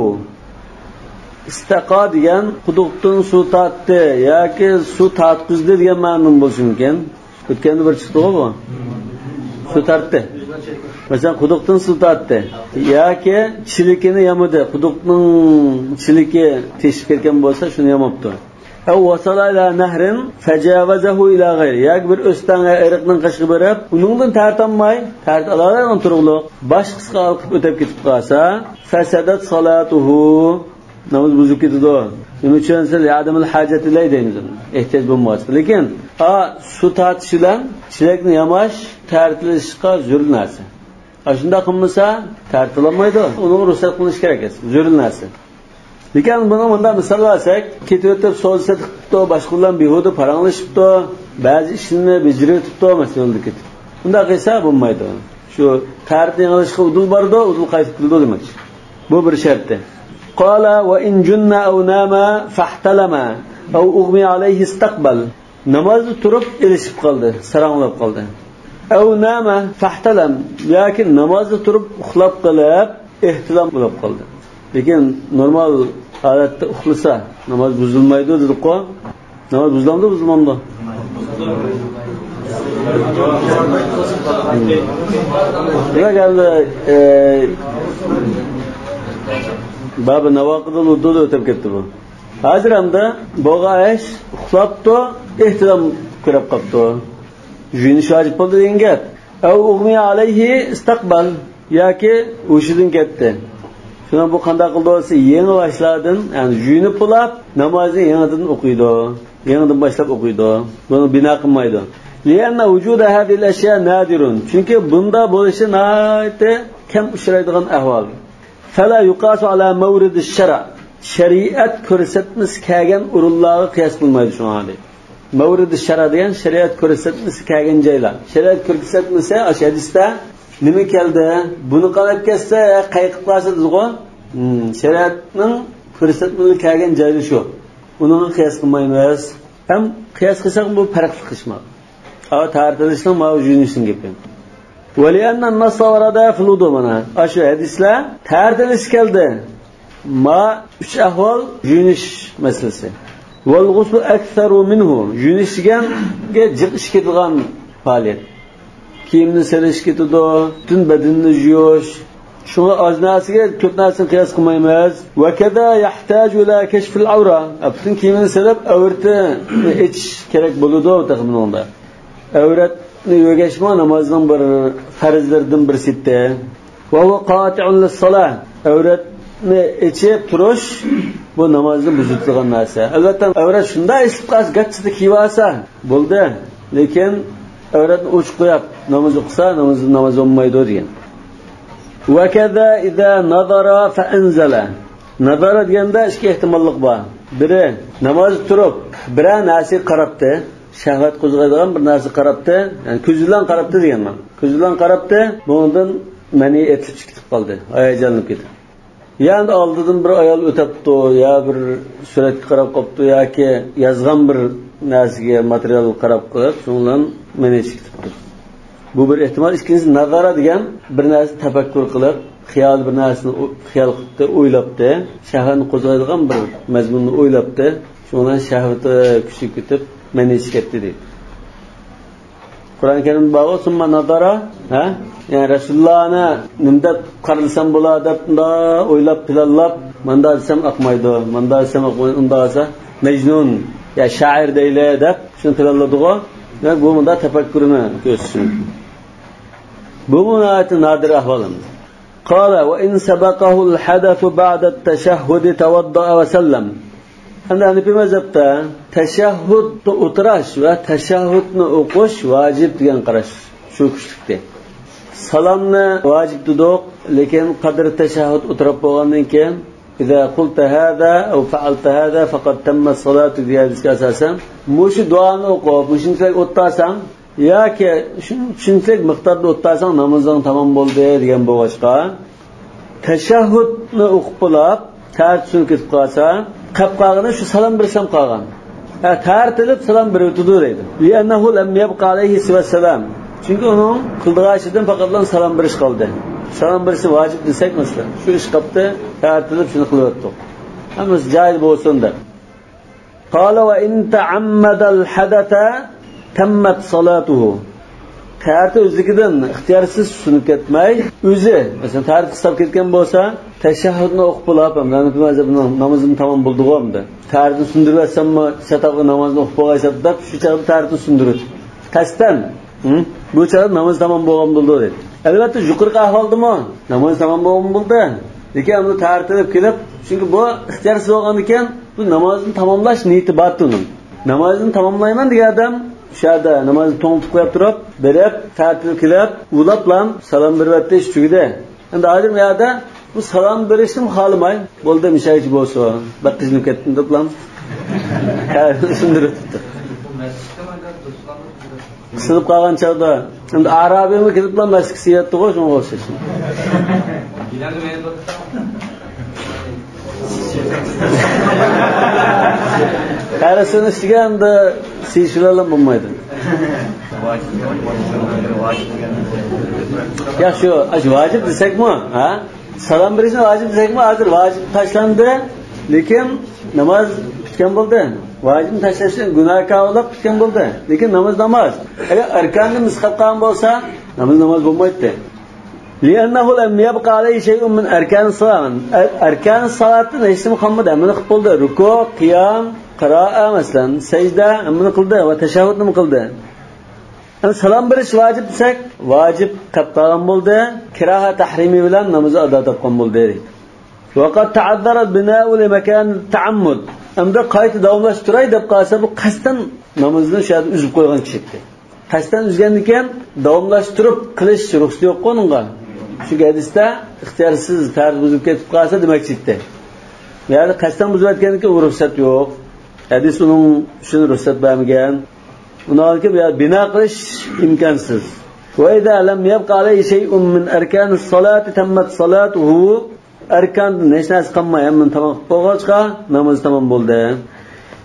ئىستەقا دېگەن قۇدۇقتىن سۇ تارتتى ياكى سۇ تارتقۇزدى دېگەن مەنىدىمۇ بولۇشى مۇمكىن. ئۆتكەندە بىر چىقتىغۇ بۇ. سۇ تارتتى. مەسىلەن، قۇدۇقتىن سۇ تارتتى. ياكى چىلىكىنى يامىدى. قۇدۇقنىڭ چىلىكى تېشىپ كەتكەن بولسا، شۇنى ياماپتۇ. أو وصل إلى نهر فجاوزه إلى غيره. ياكى بىر ئۆستەڭ يا ئېرىقنىڭ قېشىغا بېرىپ، ئۇنىڭدىن تارتالماي، تارتالالايدىغان تۇرۇقلۇق باشقىسىغا ئالقىپ ئۆتۈپ كېتىپ قالسا، فسدت صلاته. ناماز بۇزۇلۇپ كېتىدۇ. نېمە ئۈچۈن دېسە، لعدم الحاجة إليه دەيمىز ئۇنى. ئېھتىياج بولمىغاچقا. لېكىن، ئا، سۇ تارتىش بىلەن چېلەكنى ياماش تەرىتىلىشقا زۆرۈر نەرسە. ئاشۇنداق قىلمىسا، تەرىتىلالمايدۇ. ئۇنىڭغا رۇخسەت قىلىنىش كېرەك ئەمەس. زۆرۈر نەرسە. لېكىن بۇنىڭ مۇنداق مىسال بەرسەك، كېتىۋېتىپ سودا سېتىق قىپتۇ، باشقا بىلەن بىھۇدە پاراڭلىشىپتۇ، بەزى ئىشلىرىنى بېجىرىۋېتىپتۇ، مەسىلەن، يولدا كېتىپ. ئۇنداق قىلسا بولمايدۇ. شۇ تەرىتىنى ئېلىشقا ئۇدۇل بارىدۇ، ئۇدۇل قايتىپ كېلىدۇ دېمەكچى. بۇ بىر شەرتى. قال: وإن جن أو نام فاحتلم أو أغمي عليه استقبل. نامازدا تۇرۇپ ئېلىشىپ قالدى، ساراڭلاپ قالدى. أو نام فاحتلم، ياكى نامازدا تۇرۇپ ئۇخلاپ قېلىپ ئېھتىلام بولۇپ قالدى. لېكىن نورمال ھالەتتە ئۇخلىسا ناماز بۇزۇلمايدۇ دېدۇققۇ. ناماز بۇزۇلامدۇ، بۇزۇلمامدۇ؟ دېمەك، ئەمدى، ئە، بابى ناۋاقىدىل ۋۇدۇدا ئۆتۈپ كەتتى بۇ. ھازىر ئەمدى بولغان ئىش، ئۇخلاپتۇ، ئېھتىلام كىرىپ قاپتۇ. يۇيۇنۇش ۋاجىپ بولدى دېگەن گەپ. أو أغمي عليه استقبل. ياكى ھوشىدىن كەتتى. شۇنىڭ بۇ قانداق قىلىدۇ دېسە، يېڭى باشلاردىن، يەنى يۇيۇنۇپ بولاپ، نامازنى يېڭىدىن ئوقۇيدۇ. يېڭىدىن باشلاپ ئوقۇيدۇ. بۇنى بىنا قىلمايدۇ. لأن وجود هذه الأشياء نادر. چۈنكى بۇنداق بولۇشى ناھايىتى كەم ئۇچرايدىغان ئەھۋال. فلا يقاس على مورد الشرع. شەرىئەت كۆرسەتمىسى كەلگەن ئورۇنلارغا قىياس قىلمايدۇ شۇڭا دەيدۇ. مورد الشرع دېگەن شەرىئەت كۆرسەتمىسى كەلگەن جايلار. شەرىئەت كۆرسەتمىسى، ئاشۇ ھەدىستە نېمە كەلدى؟ بۇنى قاراپ كەتسە، قايىقىپ قالسا دېدىغۇ. ھىم، شەرىئەتنىڭ كۆرسەتمىلىرى كەلگەن جايى شۇ. ئۇنىڭغا قىياس قىلمايمىز. ھەم قىياس قىلساق، بۇ پەرقلىق قىلىشماق. ئاۋۇ تەھارەت ئېلىشنىڭ، ماۋۇ يۇيۇنۇشنىڭ گېپى. ولأن النص ورد في الوضوء، مانا ئاشۇ ھەدىسلەر تەھارەت ئېلىش كەلدى. ما ئۈچ ئەھۋال يۇيۇنۇش مەسىلىسى. والغسل أكثر منه، يۇيۇنۇش دېگەنگە جىق ئىش كېتىدىغان پائالىيەت. كىيىمنى سېلىش كېتىدۇ، پۈتۈن بەدىنىنى يۇيۇش. شۇڭا ئاز نەرسىگە كۆپ نەرسىنى قىياس قىلمايمىز. وكذا يحتاج إلى كشف العورة. پۈتۈن كىيىمىنى سېلىپ، ئەۋرىتىنى ئېچىش كېرەك بولىدۇ تېخى بۇنىڭدا. ئەۋرەتنى ئۆگەشمۇ نامازنىڭ بىر پەرزلىرىدىن بىرسى ئىدى. وهو قاطع للصلاة. ئەۋرەتنى ئېچىپ تۇرۇش، بۇ نامازنى بۇزىدىغان نەرسە. ئەلۋەتتە، ئەۋرەت شۇنداق ئېچىلىپ قالسا، گاچچىدا كىيىۋالسا بولدى. لېكىن ئەۋرەتنى ئوچۇق قويۇپ ناماز ئوقۇسا، ناماز، ناماز بولمايدۇ دېگەن. وكذا إذا نظر فأنزل. نظر دېگەندە ئىككى ئېھتىماللىق بار. بىرى، نامازدا تۇرۇپ بىرەر نەرسىگە قاراپتۇ. شەھۋەت قوزغايدىغان بىر نەرسىگە قاراپتۇ. يەنى كۆزى بىلەن قاراپتۇ دېگەن مەن. كۆزى بىلەن قاراپتۇ، بۇنىڭدىن مەنى ئېتىلىپ چىقىپ قالدى، ھاياجانلىنىپ كېتىپ. يا ئەمدى ئالدىدىن بىر ئايال ئۆتەپتۇ، يا بىر سۈرەتكە قاراپ قاپتۇ، ياكى يازغان بىر نەرسىگە، ماتېرىيالغا قاراپ قېلىپ، شۇنىڭ بىلەن مەنى ئېتىلىپ چىقىپ قالدى. بۇ بىر ئېھتىمال. ئىككىنچىسى، نازارا دېگەن بىر نەرسە تەپەككۇر قىلىپ، خىيال بىر نەرسىنى ئو-، خىيال قىپتۇ، ئويلاپتۇ. شەھۋەتنى قوزغايدىغان بىر مەزمۇننى ئويلاپتۇ. شۇنىڭ بىلەن شەھۋىتى كۈچىيىپ كېتىپ، مەنى ئىچىپ كەتتى دەيدۇ. قۇرئان كەرىمدە بارغۇ، ثم نظر، ھە؟ يەنى رەسۇلۇللانى نېمە دەپ قارىلىسام بولا دەپ، مۇنداق ئويلاپ، پىلانلاپ، ماندا دېسەم ئاقمايدۇ، ماندا دېسەم ئاقمايدۇ، ئۇنداق دېسە مەجنۇن يا شائىر دەيلى دەپ، شۇنى پىلانلىدىغۇ. دېمەك، بۇ مۇنداق تەپەككۇرنى كۆرسىتىش مۇمكىن. بۇمۇ ناھايىتى نادىر ئەھۋال ئەمدى. قال وإن سبقه الحدث بعد التشهد توضأ وسلم. ئەمدى ھەنىپىي مەزھەپتە تەشەھھۇدتا ئولتۇراش ۋە تەشەھھۇدنى ئوقۇش ۋاجىپ دېگەن قاراش شۇ كۈچلۈكتى. سالامنى ۋاجىپ دېدۇق، لېكىن قەدرى تەشەھھۇد ئولتۇرۇپ بولغاندىن كېيىن، إذا قلت هذا أو فعلت هذا فقد تمت صلاتك دېگەن ھەدىسكە ئاساسەن، مۇشۇ دۇئانى ئوقۇپ، مۇشۇنچىلىك ئولتۇرساڭ، ياكى شۇ، شۇنچىلىك مىقداردا ئولتۇرساڭ نامىزىڭ تامام بولدى دېگەن بولغاچقا، تەشەھھۇدنى ئوقۇپ بولۇپ، تەھارەت سۇنۇپ كېتىپ قالسا، قېلىپ قالغىنى شۇ سالام بېرىشلا قالغان. ھە، تەھارەت ئېلىپ سالام بېرىۋېتىدۇ دەيدۇ. لأنه لم يبق عليه سوى السلام. چۈنكى ئۇنىڭ قىلىدىغان ئىشىدىن پەقەتلا سالام بېرىش قالدى. سالام بېرىشنى ۋاجىپ دېسەك، مەسىلەن، شۇ ئىش قاپتۇ، تەھارەت ئېلىپ شۇنى قىلىۋەتتۇق. ھەممىسى جايىدا بولسۇن دەپ. قال وإن تعمد الحدث تمت صلاته. تەھارىتى ئۆزلۈكىدىن ئىختىيارسىز سۇنۇپ كەتمەي، ئۆزى، مەسىلەن، تەھارىتى قىستاپ كەتكەن بولسا، تەشەھھۇدنى ئوقۇپ بولۇپ، ھەنىپىي مەزھەپنىڭ نامىزىم تامام بولدىغۇ ئەمدى. تەھارىتىنى سۇندۇرۇۋەتسەممۇ، شۇ چاغدا نامازنى ئوقۇپ بولغايسام دەپ، شۇ چاغدا تەھارىتىنى سۇندۇرۇۋېتىپ. قەستەن. ھە؟ بۇ چاغدا ناماز تامام بولغان بولىدۇ دەيدۇ. ئەلۋەتتە، يۇقىرىقى ئەھۋالدىمۇ ناماز تامام بولغان بولدى. لېكىن ئەمدى تەھارەت ئېلىپ كېلىپ، چۈنكى بۇ ئىختىيارسىز بولغاندىكىن، بۇ نامازنى تاماملاش نىيىتى بار ئۇنىڭ. نامازنى تاماملايمەن دېگەن ئادەم شۇ يەردە نامازنى توڭلىتىپ قويۇپ تۇرۇپ، بېرىپ، تەھارەت ئېلىپ كېلىپ، ئۇلاپلا سالام بېرىۋەتتى، ئىش تۈگىدى. ئەمدى ئادەم يەردە بۇ سالام بېرىشنىمۇ خالىماي، بولدى، مۇشۇ يەرگىچە بولسۇن، بەك قىينىلىپ كەتتىم دەپلا سۇندۇرۇپ تۇرۇپتۇ. قىسىلىپ قالغان چاغدا، ئەمدى ئارابىيمۇ كېلىپلا مەسچىتكە سىيرەتتىغۇ، شۇڭا ئوخشاش. قەرىسىنى ئىچىگەندە سىيىشىۋالغان بولمايدۇ. يا شۇ، ئاشۇ ۋاجىپ دېسەكمۇ، ھە؟ سالام بېرىشنى ۋاجىپ دېسەكمۇ، ھازىر ۋاجىپ تاشلاندى، لېكىن ناماز پۈتكەن بولدى. ۋاجىپنى تاشلاشتىن گۇناھكار بولۇپ پۈتكەن بولدى. لېكىن ناماز ناماز. ئەگەر ئەركاندىن مىس قېلىپ قالغان بولسا، ناماز ناماز بولمايتتى. لأنه لم يبق عليه شيء من أركان الصلاة. ئەر-، ئەركان سالاتتىن ھېچنېمە قالمىدى. ھەممىنى قىلىپ بولدى. رۇكۇ، قىيام، قىرائە، مەسىلەن، سەجدە، ھەممىنى قىلدى ۋە تەشەھھۇدنىمۇ قىلدى. ئەمدى سالام بېرىش ۋاجىپ دېسەك، ۋاجىپ قېلىپ قالغان بولدى. كىراھە تەھرىمى بىلەن نامىزى ئادا تاپقان بولدى. وقد تعذر البناء لمكان التعمد. ئەمدى قايتا داۋاملاشتۇراي دەپ قالسا، بۇ قەستەن نامىزىنى شۇ يەردە ئۈزۈپ قويغان كىشى ئىدى. قەستەن ئۈزگەندىن كېيىن داۋاملاشتۇرۇپ قىلىش رۇخسىتى يوققۇ ئۇنىڭغا. چۈنكى ھەدىستە ئىختىيارسىز تەھارەت بۇزۇلۇپ كېتىپ قالسا دېمەكچى ئىدى. بۇ يەردە قەستەن بۇزۇۋەتكەندىن كېيىن ئۇ رۇخسەت يوق. ھەدىس ئۇنىڭ ئۈچۈن رۇخسەت بەرمىگەن. ئۇنىڭدىن كېيىن بۇ يەردە بىنا قىلىش ئىمكانسىز. وإذا لم يبق عليه شيء من أركان الصلاة تمت صلاته. ئەركاندىن ھېچ نەرسە قالماي، ھەممىنى تامام قىلىپ بولغاچقا، نامىزى تامام بولدى.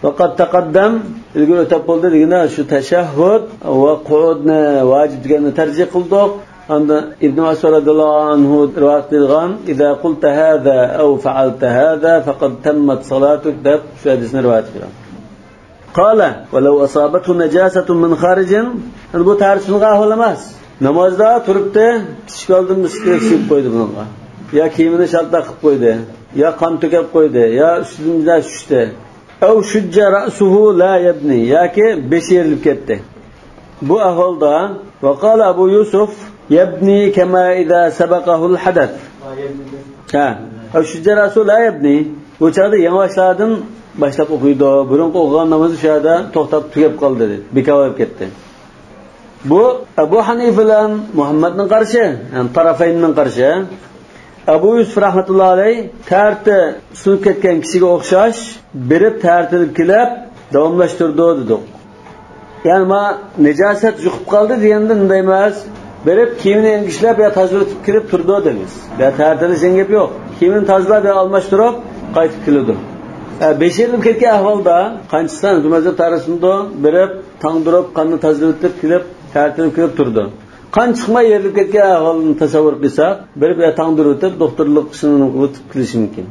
ۋەقەد تەقەددەم، ئىلگىرى ئۆتۈپ بولدى دېگىنە شۇ تەشەھھۇد ۋە قۇئۇدنى ۋاجىپ دېگەننى تەرجىھ قىلدۇق. ئاندىن ئىبن مەسئۇد رەزىياللاھۇ ئەنھۇ رىۋايەت قىلغان، «ئىزا قۇلتە ھازا ئەۋ فەئەلتە ھازا فەقەد تەممەت سالاتۇك» دەپ شۇ ھەدىسنى رىۋايەت قىلغان. قال، «ولو أصابته نجاسة من خارج»، يەنى بۇ تەرتىپ سۇنغان ئەھۋال ئەمەس. نامازدا تۇرۇپتۇ، كىچىك بالىدىن بىر سىقىپ سېلىپ قويدى بۇنىڭغا. يا كىيىمىنى شالتاق قىلىپ قويدى، يا قان تۆكۈپ قويدى، يا ئۈستىدىن بىر نەرسە چۈشتى. «أو شج رأسه لا يبني»، ياكى بېشى يېرىلىپ كەتتى. بۇ ئەھۋالدا، «وقال أبو يوسف يبني كما إذا سبقه الحدث». ھە، «أو شج رأسه لا يبني». بۇ چاغدا يېڭىباشلاردىن باشلاپ ئوقۇيدۇ. بۇرۇنقى ئوقۇغان نامىزى شۇ يەردە توختاپ تۈگەپ قالدى، دېدى. بىكار بولۇپ كەتتى. بۇ ئەبۇ ھەنىفە بىلەن مۇھەممەدنىڭ قارىشى، يەنى تەرەفەيننىڭ قارىشى. ئەبۇ يۈسۈپ رەھمەتۇللا ئەلەيھ تەرتى سۇنۇپ كەتكەن كىشىگە ئوخشاش بېرىپ تەرتىنى كېلىپ داۋاملاشتۇرىدۇ دېدۇق. يەنى ما نىجاسەت يۇقۇپ قالدى دېگەندىن ئۇنداق ئەمەس. بېرىپ كىيىمىنى يەڭگىشلەپ يا تازىلىتىپ كىرىپ تۇرىدۇ دەيمىز. يا تەرتىنى دېگەن گەپ يوق. كىيىمىنى تازىلاپ يا ئالماشتۇرۇپ قايتىپ كېلىدۇ. ئە، بېشى ئېرىلىپ كەتكەن ئەھۋالدا قانچىسى ھۆكۈمەتنىڭ تارىسىمىدۇ، بېرىپ تاڭدۇرۇپ قاننى تازىلىتىپ كېلىپ تەرتىنى كىرىپ تۇرىدۇ. قان چىقماي ئېرىلىپ كەتكەن ئەھۋالنى تەسەۋۋۇر قىلساق، بېرىپ يا تاڭدۇرۇۋېتىپ دوختۇرلۇق ئىشىنى ئۆتۈپ كېلىشى مۇمكىن.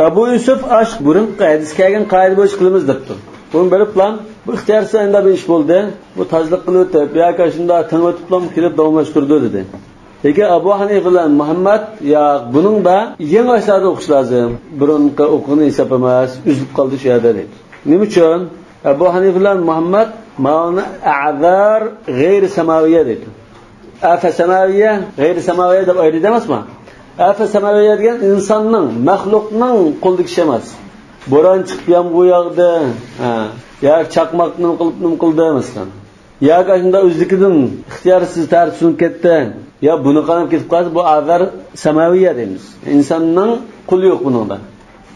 ئەبۇ يۈسۈپ ئاش بۇرۇنقى ھەدىس كەلگەن قائىدە بويىچە قىلىمىز دەپتۇ. بۇنى بېرىپلا، بۇ ئىختىيارسىز ئەمدى بىر ئىش بولدى. بۇ تازىلىق قىلىۋېتىپ ياكى شۇنداق تېڭىۋېتىپلا كېلىپ داۋاملاشتۇرىدۇ دېدى. لېكىن ئەبۇ ھەنىفە بىلەن مۇھەممەد، ياق، بۇنىڭدا يېڭى باشلاردىن ئوقۇش لازىم. بۇرۇنقى ئوقۇغىنى ھېساب ئەمەس، ئۈزۈلۈپ قالدى شۇ يەردە دەيدۇ. نېمە ئۈچۈن؟ ئەبۇ ھەنىفە بىلەن مۇھەممەد ماۋۇنى ئەزار غەيرى سەماۋىيە دەيدۇ. ئافە سەماۋىيە، غەيرى سەماۋىيە دەپ ئايرىيدۇ ئەمەسمۇ؟ ئافە سەماۋىيە دېگەن ئىنساننىڭ، مەخلۇقنىڭ قولىدىكى ئىش ئەمەس. بوران چىقىپ يامغۇر ياغدى، ھە، ياكى چاقماق نېمە قىلىپ نېمە قىلدى، مەسىلەن. ياكى شۇنداق ئۆزلۈكىدىن ئىختىيارسىز تەرتىپ سۇنۇپ كەتتى. يا بۇنى قاناپ كېتىپ قالسا، بۇ ئازار سەماۋىيە دەيمىز. ئىنساننىڭ قولى يوق بۇنىڭدا.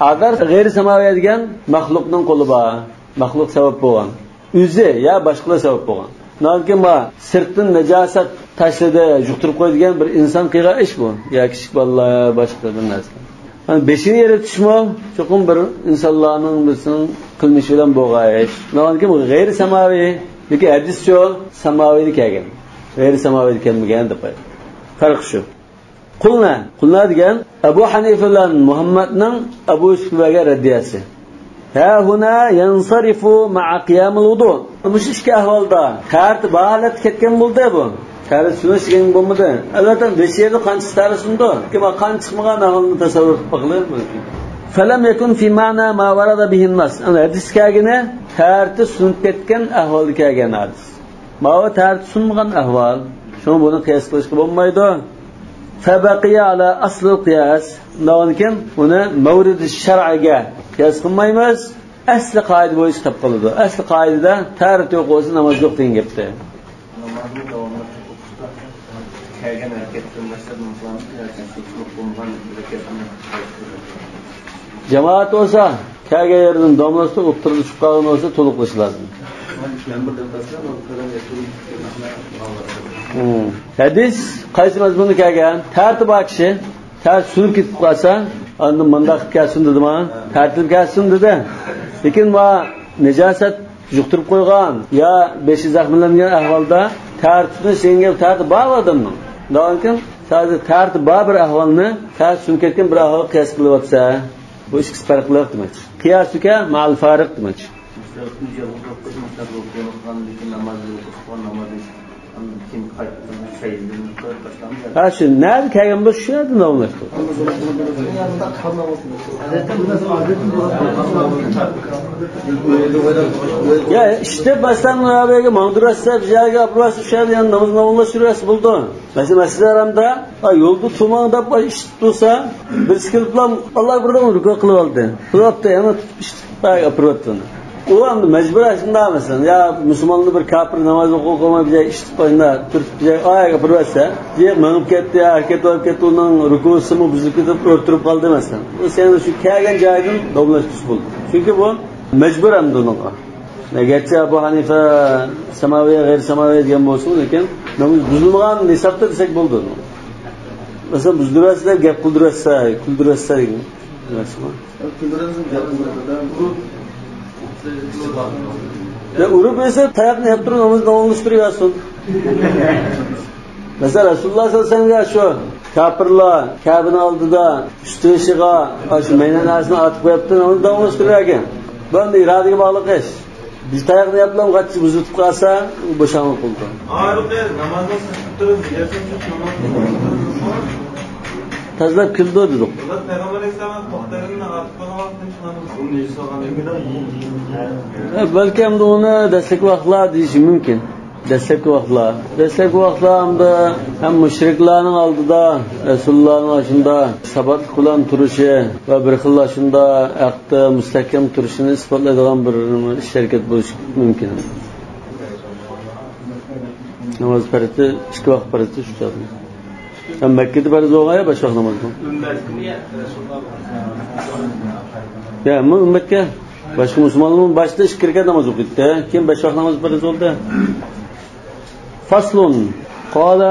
ئازار غەيرى سەماۋىيە دېگەن مەخلۇقنىڭ قولى بار. مەخلۇق سەۋەب بولغان. ئۆزى يا باشقىلار سەۋەب بولغان. ناھايىتى ما سىرتتىن ناجاسەت تاشلىدى، يۇقتۇرۇپ قويدى دېگەن بىر ئىنسان قىلغان ئىش بۇ. يا كىچىك بالىلار يا باشقا بىر نەرسە. يەنى بېشىنى ئېرىتىشمۇ چوقۇم بىر ئىنسانلارنىڭ بىرسىنىڭ قىلمىشى بىلەن بولغان ئىش. ناھايىتى غەيرى سەماۋىي، لېكىن ھەدىسچۇ سەماۋىيدا كەلگەن. غەيرى سەماۋىيدا كەلمىگەن دەپ ئېيتتى. پەرقى شۇ. قۇلنا، قۇلنا دېگەن ئەبۇ ھەنىفە بىلەن مۇھەممەدنىڭ ئەبۇ يۈسۈپكە بەرگەن رەددىيەسى. ھاھۇنا يەنسەرىفۇ مەئە قىيامىل ۋۇدۇ. مۇشۇ ئىككى ئەھۋالدا تەرتىپ بار ھالەتتە كەتكەن بولدى بۇ. تەرتىپ سۇنۇش دېگەن بولمىدى. ئەلۋەتتە، بېشى يەردە قان چىقىپ تەرتىپ سۇنىدۇ. لېكىن قان چىقمىغان ئەھۋالنى تەسەۋۋۇر قىلىپ باقىلى. فەلەم يەكۇن فى مەئنا ما ۋەرەدە بىھىن نەس. يەنى ھەدىس كەلگىنى تەرتىپ سۇنۇپ كەتكەن ئەھۋالدا كەلگەن ھەدىس. ماۋۇ تەرتىپ سۇنمىغان ئەھۋال. شۇڭا بۇنى قىياس قىلىشقا بولمايدۇ. فەبەقىيە ئەلا ئەسلىل قىياس. ئۇنداقتىن كېيىن بۇنى مەۋرىدى شەرئىگە قىياس قىلمايمىز. ئەسلى قائىدە بويىچە قېلىپ قالىدۇ. ئەسلى قائىدىدە تەرتىپ يوق بولسا ناماز يوق دېگەن گەپتە. نامازنى داۋاملاشتۇرۇپ ئوقۇشتا كەلگەن ھەرىكەتتىن باشلاپ نامازلارنى ياكى سۇنۇپ بولمىغان ھەرىكەتنى جامائەت بولسا كەلگەن يېرىدىن داۋاملاشتۇرۇپ ئوتتۇرىدا چۈشۈپ قالغان بولسا تولۇق قىلىش لازىم. ھەدىس قايسى مەزمۇندا كەلگەن؟ تەرتىپ بار كىشى تەرتىپ سۇنۇپ كېتىپ قالسا، ئاندىن مۇنداق قىلىپ كەلسۇن دېدىما؟ تەرتىپ كەلسۇن دېدى. لېكىن ما نىجاسەت يۇقتۇرۇپ قويغان يا بېشى زەخىملەنگەن ئەھۋالدا تەرتىپنى سېنىڭ تەرتىپ بار ئادەمنىڭ. لېكىن سادە تەرتىپ بار بىر ئەھۋالنى تەرتىپ سۇنۇپ كەتكەن بىر ئەھۋالغا قىياس قىلىۋاتسا، بۇ ئىككىسى پەرقلىق دېمەكچى. قىياسۇكە مەئەل فارىق دېمەكچى. ھە، شۇ نەدە كەلگەن بولسا شۇ يەردىن داۋاملاشتۇر. يا ئىشتە باشلام مۇنابىگە ماڭدۇراسا، بىر يەرگە ئاپىرىۋەتسە، شۇ يەردە يەنە ناماز داۋاملاشتۇرۇۋەتسە بولىدۇ. مەسىلەن، مەسجىدى ھارامدا، ھە، يولدا تۇرماڭ دەپ ئىشتە تۇرسا، بىرسى كېلىپلا ئاللا ئەكبەر دەپ رۇكۇ قىلىپ ئالدى. تۇرۇپتۇ، يەنە تۇتۇپ ئىشتە ئاپىرىۋەتتى ئۇنى. ئۇ ئەمدى مەجبۇر ئاشۇنداق مەسىلەن. يا مۇسۇلماننى بىر كاپىر ناماز ئوقۇپ قويماي بىر جاي ئىشتە قويۇڭدا تۇرۇپ بىر جاي ئاياق ئاپىرىۋەتسە، يا مېڭىپ كەتتى، يا ھەرىكەت بولۇپ كەتتى، ئۇنىڭ رۇكۇسىمۇ بۇزۇلۇپ كېتىپ ئۆرە تۇرۇپ قالدى مەسىلەن. ئۇ سەن شۇ كەلگەن جايىدىن داۋاملاشتۇرسا بولدى. چۈنكى بۇ مەجبۇر ئەمدى ئۇنىڭغا. گەرچە ئەبۇ ھەنىفە سەماۋىيە، غەيرىي سەماۋىيە دېگەن بولسىمۇ، لېكىن نامىزى بۇزۇلمىغان ھېسابتا دېسەك بولىدۇ. مەسىلەن، بۇزدۇرۇۋەتسە دەپ گەپ قىلدۇرۇۋەتسە، كۈلدۈرۈۋەتسە دېگەن. يا، ئۇرۇپ بەرسە تاياقنى يەپ تۇرۇپ ناماز داۋاملاشتۇرۇۋەرسۇن. مەسىلەن، رەسۇلۇللاھ سەللەللاھۇ ئەلەيھى ۋەسەللەمگە شۇ كاپىرلار كەبىنىڭ ئالدىدا ئۈستىلى ئىشىغا شۇ مەينە نەرسىنى ئارتىپ قويۇپتۇ، ناماز داۋاملاشتۇرۇۋەرگەن. بۇ ئەمدى ئىرادىگە باغلىق ئىش. بىز تاياقنى يەپلا غاچچا بۇزۇتۇپ قالسا، بۇ بوشاڭلىق بولىدۇ. ئارىقى نامازنى سىزىپ تۇرۇپ، نىيەتسىز ناماز تازىلاپ كېلىدۇ دېدۇق. بۇلار پەيغەمبەر ئەلەيھىسسالام توختىغىنىنى ئارتىپ قالغان ۋاقىتتا نېمە قىلىدۇ؟ ھە، بەلكى ئەمدى ئۇنى دەسلەپكى ۋاقىتلار دېيىشى مۇمكىن. دەسلەپكى ۋاقىتلار. دەسلەپكى ۋاقىتلار ئەمدى ھەم مۇشرىكلارنىڭ ئالدىدا رەسۇلۇللانىڭ ئاشۇنداق ساباتلىق بىلەن تۇرۇشى ۋە بىر خىل ئاشۇنداق ھەقتە مۇستەھكەم تۇرۇشىنى ئىسپاتلايدىغان بىر ئىش ھەرىكەت بولۇشى مۇمكىن. ناماز پەرزى، ئىككى ۋاقىت پەرزى شۇ چاغدا. ھەم مەككىدە پەرز بولغان يا بەش ۋاقىت ناماز بۇ. يا، ئەمما ئۈممەتكە باشقا مۇسۇلمانلارمۇ باشتا ئىككى رەكەت ناماز ئوقۇيتتى. كېيىن بەش ۋاقىت ناماز پەرز بولدى. فصل. قال: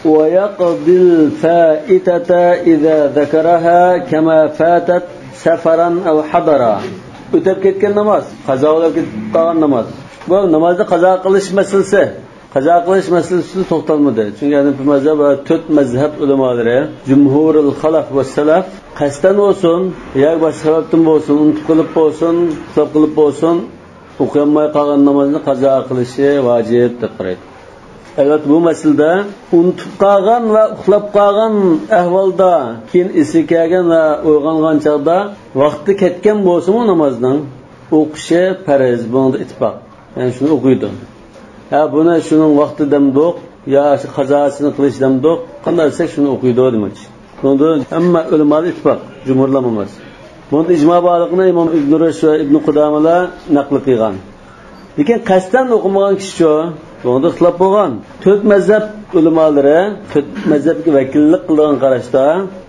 ويقضي الفائتة إذا ذكرها كما فاتت سفرا أو حضرا. ئۆتۈپ كەتكەن ناماز، قازا بولۇپ كېتىپ قالغان ناماز. بۇ نامازنى قازا قىلىش مەسىلىسى. قازا قىلىش مەسىلىسى توختالمىدى. چۈنكى ھەنەفىي مەزھەپ ۋە تۆت مەزھەپ ئۆلىمالىرى، جۇمھۇرۇل خەلەف ۋە سەلەف، قەستەن بولسۇن ياكى باشقا سەۋەبتىن بولسۇن، ئۇنتۇپ قېلىپ بولسۇن، ئۇخلاپ قېلىپ بولسۇن، ئوقۇيالماي قالغان نامازنى قازا قىلىشى ۋاجىپ دەپ قارايدۇ. ئەلۋەتتە، بۇ مەسىلىدە ئۇنتۇپ قالغان ۋە ئۇخلاپ قالغان ئەھۋالدا، كېيىن ئېسىگە كەلگەن ۋە ئويغانغان چاغدا ۋاقتى كەتكەن بولسىمۇ نامازنىڭ، ئوقۇشى پەرز، بۇنىڭدا ئىتتىپاق. يەنى شۇنى ئوقۇيدۇ. ھە، بۇنى شۇنىڭ ۋاقتى دەمدۇق، يا قازاسىنى قىلىش دەمدۇق، قانداق دېسەك شۇنى ئوقۇيدۇ دېمەكچى. بۇنىڭدا ھەممە ئۆلىمالار ئىتتىپاق، جۇمھۇرلار ئەمەس. بۇنىڭدا ئىجما بارلىقىنى ئىمام ئىبن رۇشد ۋە ئىبن قۇدامىلار نەقىل قىلغان. لېكىن قەستەن ئوقۇمىغان كىشىچۇ؟ بۇنىڭدا ئىختىلاپ بولغان. تۆت مەزھەپ ئۆلىمالىرى، تۆت مەزھەپكە ۋەكىللىك قىلىدىغان قاراشتا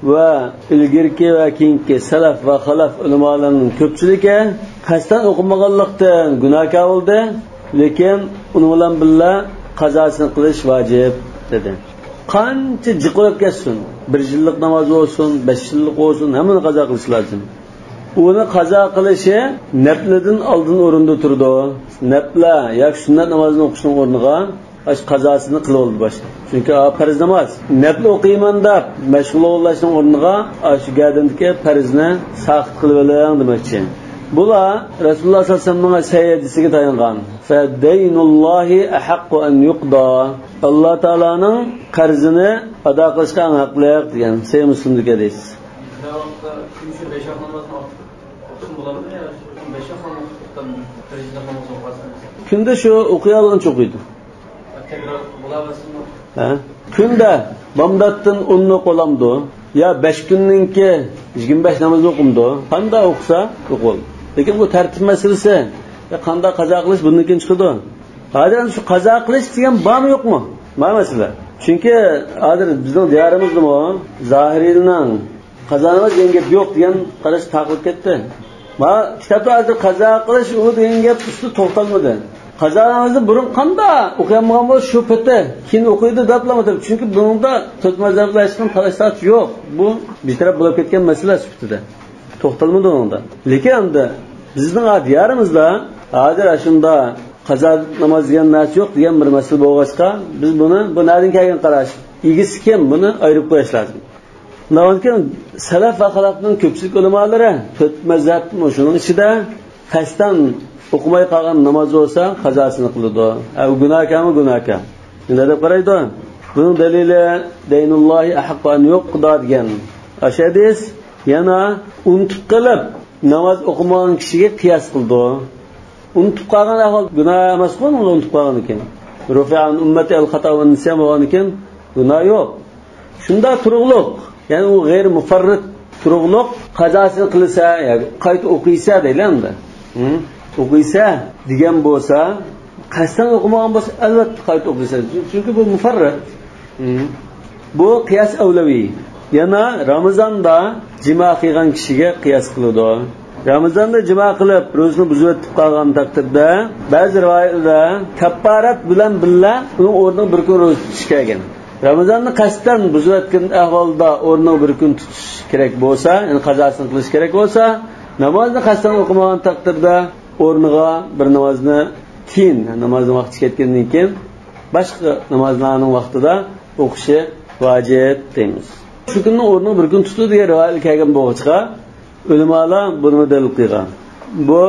ۋە ئىلگىرىكى ۋە كېيىنكى سەلەف ۋە خەلەف ئۆلىمالىرىنىڭ كۆپچىلىكى قەستەن ئوقۇمىغانلىقتىن گۇناھكار بولدى، لېكىن ئۇنىڭ بىلەن بىللە قازاسىنى قىلىش ۋاجىپ، دېدى. قانچە جىق بولۇپ كەتسۇن، بىر يىللىق ناماز بولسۇن، بەش يىللىق بولسۇن، ھەممىنى قازا قىلىش لازىم. ئۇنى قازا قىلىشى نەپلىدىن ئالدىن ئورۇندا تۇرىدۇ. نەپلە ياكى سۈننەت نامازنى ئوقۇشنىڭ ئورنىغا ئاشۇ قازاسىنى قىلىۋالدى باشتا. چۈنكى ئا، پەرز ناماز. نەپلە ئوقۇيمەن دەپ مەشغۇل بولۇشنىڭ ئورنىغا ئاشۇ گەدىنىدىكى پەرزنى ساقىت قىلىۋېلىڭ دېمەكچى. بۇلار رەسۇلۇللاھ سەللەللاھۇ ئەلەيھى ۋەسەللەمنىڭ سەھىھ ھەدىسىگە تايانغان. فَدَيْنُ اللَّهِ أَحَقُّ أَنْ يُقْضَى. ئاللا تائالانىڭ قەرزىنى ئادا قىلىشقا ئەڭ ھەقلىق دېگەن سەھىھ مۇسلىمدىكى ھەدىس. كۈندە شۇ ئوقۇيالىغىنىچە ئوقۇيدۇ. ھە؟ كۈندە بامداتتىن ئوننى ئوقۇۋالامدۇ؟ يا بەش كۈننىڭكى يىگىرمە بەش نامىزىنى ئوقۇمدۇ؟ قانداق ئوقۇسا ئوقۇۋال. لېكىن بۇ تەرتىپ مەسىلىسى. يا قانداق قازا قىلىش بۇندىن كېيىن چىقىدۇ. ھازىر ئەمدى شۇ قازا قىلىش دېگەن بارمۇ يوقمۇ؟ بار مەسىلە. چۈنكى ھازىر بىزنىڭ دىيارىمىزدىمۇ زاھىرىيلارنىڭ قازا ناماز دېگەن گەپ يوق دېگەن قاراش تارقىلىپ كەتتى. ما كىتابتا ھازىر قازا قىلىش ئۇ دېگەن گەپ ئۈستىدە توختالمىدى. قازا نامازنى بۇرۇن قانداق ئوقۇيالمىغان بولسا شۇ پېتى كېيىن ئوقۇيدۇ دەپلا ئوتۇرۇپ. چۈنكى بۇنىڭدا تۆت مەزھەپلەر ھېچقانداق تالاش-تارتىش يوق. بۇ بىتەرەپ بولۇپ كەتكەن مەسىلە سۈپىتىدە توختالمىدى ئۇنىڭدا. لېكىن ئەمدى بىزنىڭ دىيارىمىزدا ھازىر ئاشۇندا قازا ناماز دېگەن نەرسە يوق دېگەن بىر مەسىلە بولغاچقا، بىز بۇنى، بۇ نەدىن كەلگەن قاراش؟ ئىگىسى كىم؟ بۇنى ئايرىپ قويۇش لازىم. ئۇنداقتىن كېيىن سەلەف ۋە خەلەفنىڭ كۆپچىلىك ئۆلىمالىرى تۆت مەزھەپ مۇشۇنىڭ ئىچىدە قەستەن ئوقۇماي قالغان ناماز بولسا قازاسىنى قىلىدۇ. ئە، ئۇ گۇناھكارمۇ گۇناھكار. شۇنداق دەپ قارايدۇ. بۇنىڭ دەلىلى دەينۇللاھى ئەھەققۇ ئەن يۇقدا دېگەن ئاشۇ ھەدىس. يەنە ئۇنتۇپ قېلىپ ناماز ئوقۇمىغان كىشىگە قىياس قىلىدۇ. ئۇنتۇپ قالغان ئەھۋال گۇناھ ئەمەسقۇ، ئۇنىڭدا ئۇنتۇپ قالغاندىكىن. رۇفىئە ئەن ئۈممەتى ئەل خاتا ۋە نىسيان بولغاندىكىن گۇناھ يوق. شۇنداق تۇرۇقلۇق، يەنى ئۇ غەيرىي مۇفەررىت تۇرۇقلۇق قازاسىنى قىلسا، ياكى قايتا ئوقۇيسا دەيلى ئەمدى. ھە؟ ئوقۇيسا دېگەن بولسا، قەستەن ئوقۇمىغان بولسا، ئەلۋەتتە قايتا ئوقۇيسا. چۈنكى بۇ مۇفەررىت. ھە؟ بۇ قىياس ئەۋلەۋى. يەنە رامىزاندا جىما قىلغان كىشىگە قىياس قىلىدۇ. رامىزاندا جىما قىلىپ، روزىنى بۇزۇۋېتىپ قالغان تەقدىردە، بەزى رىۋايەتلەردە كەپپارەت بىلەن بىللە ئۇنىڭ ئورنىغا بىر كۈن روزا تۇتۇش كەلگەن. رامىزاننى قەستەن بۇزۇۋەتكەن ئەھۋالدا ئورنىغا بىر كۈن تۇتۇش كېرەك بولسا، يەنى قازاسىنى قىلىش كېرەك بولسا، نامازنى قەستەن ئوقۇمىغان تەقدىردە ئورنىغا بىر نامازنى كېيىن، نامازنىڭ ۋاقتى كەتكەندىن كېيىن باشقا نامازلارنىڭ ۋاقتىدا ئوقۇشى ۋاجىپ دەيمىز. شۇ كۈننىڭ ئورنىغا بىر كۈن تۇتۇلدى دېگەن رىۋايەت كەلگەن بولغاچقا، ئۆلىمالار بۇنىمۇ دەلىل قىلغان. بۇ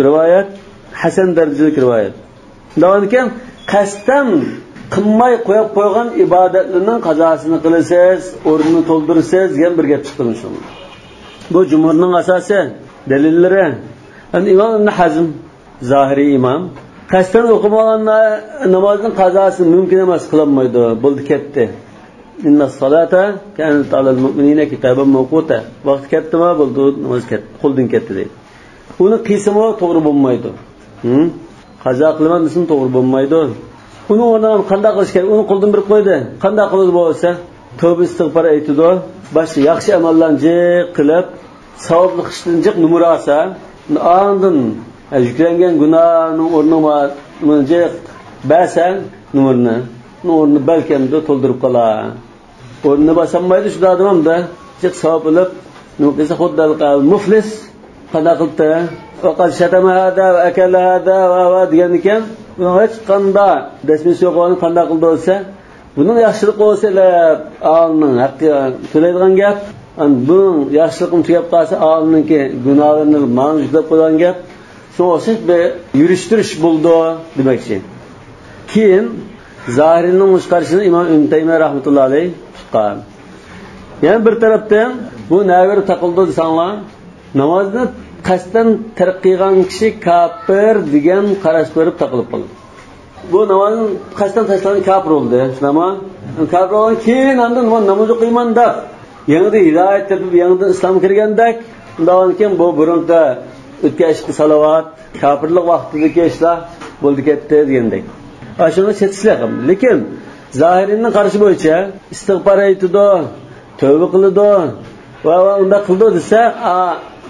رىۋايەت ھەسەن دەرىجىلىك رىۋايەت. دەۋامىكەن، قەستەن قىلماي قويۇپ قويغان ئىبادەتلىرىنىڭ قازاسىنى قىلىسىز، ئورنىنى تولدۇرىسىز دېگەن بىر گەپ چىقتى مۇشۇ. بۇ جۇمھۇرنىڭ ئاساسى، دەلىللىرى. ئەمدى ئىمام ئىبن ھەزم، زاھىرىي ئىمام، قەستەن ئوقۇمىغان نامازنىڭ قازاسى مۇمكىن ئەمەس، قىلالمايدۇ، بولدى كەتتى. إن الصلاة كانت على المؤمنين كتابا موقوتا. ۋاقتى كەتتىما بولدى، ناماز كەت-، قولدىن كەتتى دەيدۇ. ئۇنى قىلسىمۇ توغرا بولمايدۇ. ھە؟ قازا قىلىمەن دېسىمۇ توغرا بولمايدۇ. ئۇنىڭ ئورنىغا قانداق قىلىش كېرەك؟ ئۇنى قولدىن بېرىپ قويدى. قانداق قىلىدۇ بولسا؟ تەۋبە ئىستىغپار ئېيتىدۇ. باشتا ياخشى ئاماللارنى جىق قىلىپ، ساۋابلىق ئىشتىن جىق نومۇر ئالسا، ئاندىن، ھە، يۈكلەنگەن گۇناھنىڭ ئورنىغا جىق بەرسە نومۇرنى، ئۇنىڭ ئورنىنى بەلكىمدە تولدۇرۇپ قالار. ئورنىنى باسالمايدۇ شۇنداق ئادەم ھەمدە جىق ساۋاب ئېلىپ، نېمە قىلسا خۇددى مۇفلىس قانداق قىلدى؟ «وقد شتم هذا وأكل هذا و، و» دېگەندىكىن، ئۇنىڭ ھېچقانداق دەسمىسى يوق، ئۇنى قانداق قىلدى دېسە، بۇنىڭ ياخشىلىقى بولسا ئالىمنىڭ ھەققى تۆلەيدىغان گەپ، ئەمما بۇنىڭ ياخشىلىقىمۇ تۈگەپ قالسا ئالىمنىڭكى گۇناھلىرىنى ماڭا يۈكلەپ قويىدىغان گەپ. شۇڭا ئوخشاش بىر يۈرۈشتۈرۈش بولىدۇ دېمەكچى. كېيىن زاھىرىنىڭ مۇشۇ قارىشىنى ئىمام ئىبن تەيمىيە رەھمەتۇللا ئەلەيھ تۇتقان. يەنە بىر تەرەپتىن بۇ نەۋىرى تاقىلىدۇ دېسەڭلار، نامازنى قەستەن تەرك قىلغان كىشى كاپىر دېگەن قاراش بېرىپ تاقىلىپ قالىدۇ. بۇ نامازنى قەستەن تاشلىغان كاپىر بولدى، شۇنداقمۇ؟ كاپىر بولغان كېيىن ئاندىن مەن ناماز ئوقۇيمەن دەپ، يېڭىدىن ھىدايەت تېپىپ، يېڭىدىن ئىسلامغا كىرگەندەك، ئۇنداق كېيىن بۇ بۇرۇنقى ئۆتكەن ئىشقا سالاۋات، كاپىرلىق ۋاقتىدىكى ئىشلار بولدى كەتتى دېگەندەك. ئاشۇنى چېتىشلىق. لېكىن زاھىرىنىڭ قارىشى بويىچە ئىستىغپار ئېيتىدۇ، تەۋبە قىلىدۇ ۋە، ۋە ئۇنداق قىلىدۇ دېسە، ئا،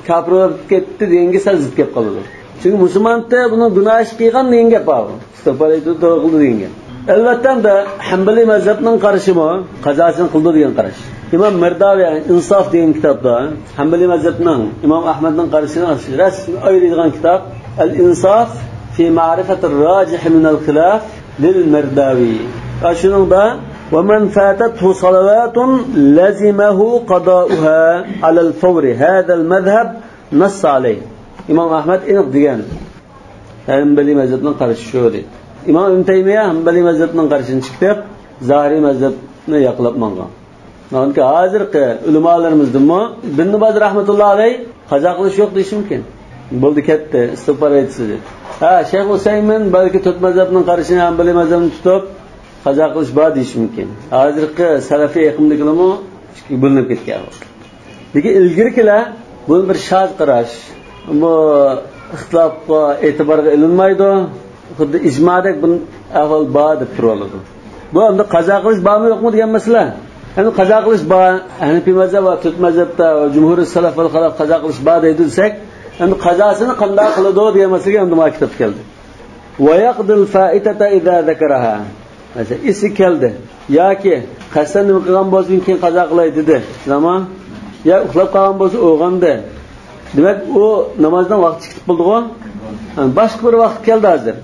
كاپىر بولۇپ كەتتى دېگەنگە سەل زىت كەپ قالىدۇ. چۈنكى مۇسۇلمان دە بۇنىڭ گۇناھ ئىش قىلغان دېگەن گەپ بار. ئىستىغپار ئېيتىدۇ، تەۋبە قىلدى دېگەن گەپ. ئەلۋەتتە، ئەمدى ھەنبەلىي مەزھەپنىڭ قارىشىمۇ قازاسىنى قىلىدۇ دېگەن قاراش. ئىمام مىرداۋى ئىنساف دېگەن كىتابتا، ھەنبەلىي مەزھەپنىڭ، ئىمام ئەھمەدنىڭ قارىشىنى رەسمىي ئايرىيدىغان كىتاب، ئەل ئىنساف في معرفة الراجح من الخلاف للمرداوي. شۇنىڭدا، ومن فاتته صلوات لزمه قضاؤها على الفور، هذا المذهب نص عليه. ئىمام ئەھمەد ئېنىق دېگەن. ھەنبەلىي مەزھەپنىڭ قارىشى شۇ دەيدۇ. ئىمام ئىبن تەيمىيە ھەنبەلىي مەزھەپنىڭ قارىشىنى چىقىرىپ، زاھىرىي مەزھەپنى ياقلاپ ماڭغان. چۈنكى ھازىرقى ئۆلىمالىرىمىزدىنمۇ ئىبن باز رەھمەتۇللا ئەلەيھ قازا قىلىش يوق دېيىشى مۇمكىن. بولدى كەتتى، ئىستىغپار ئېيتسىز دەيدۇ. ھە، شەيخ ئۇسەيمىن بەلكى تۆت مەزھەپنىڭ قارىشىنى، ھەنبەلىي مەزھەپنى تۇتۇپ، قازا قىلىش بار دېيىشى مۇمكىن. ھازىرقى سەلەفىي ئېقىمدىكىلەرمۇ ئىككىگە بۆلۈنۈپ كەتكەن. لېكىن ئىلگىرىكىلەر بۇنى بىر شاز قاراش، بۇ ئىختىلاپقا، ئېتىبارغا ئېلىنمايدۇ. خۇددى ئىجمادەك بۇ ئەھۋال بار دەپ تۇرۇۋالىدۇ. بۇ ئەمدى قازا قىلىش بارمۇ يوقمۇ دېگەن مەسىلە. ئەمدى قازا قىلىش بار، ھەنىپىي مەزھەپ ۋە تۆت مەزھەپتە ۋە جۇمھۇرى سەلەف ۋەل خەلەف قازا قىلىش بار دەيدۇ دېسەك، ئەمدى قازاسىنى قانداق قىلىدۇ دېگەن مەسىلىگە ئەمدى مانا كىتاب كەلدى. ويقضي الفائتة إذا ذكرها. مەسىلەن، ئېسىگە كەلدى ياكى قەستەن نېمە قىلغان بولسا كېيىن قازا قىلاي دېدى، شۇنداقمۇ؟ يا ئۇخلاپ قالغان بولسا ئويغاندى. دېمەك، ئۇ نامازنىڭ ۋاقتى چىقىپ بولدىغۇ. باشقا بىر ۋاقىت كەلدى ھازىر.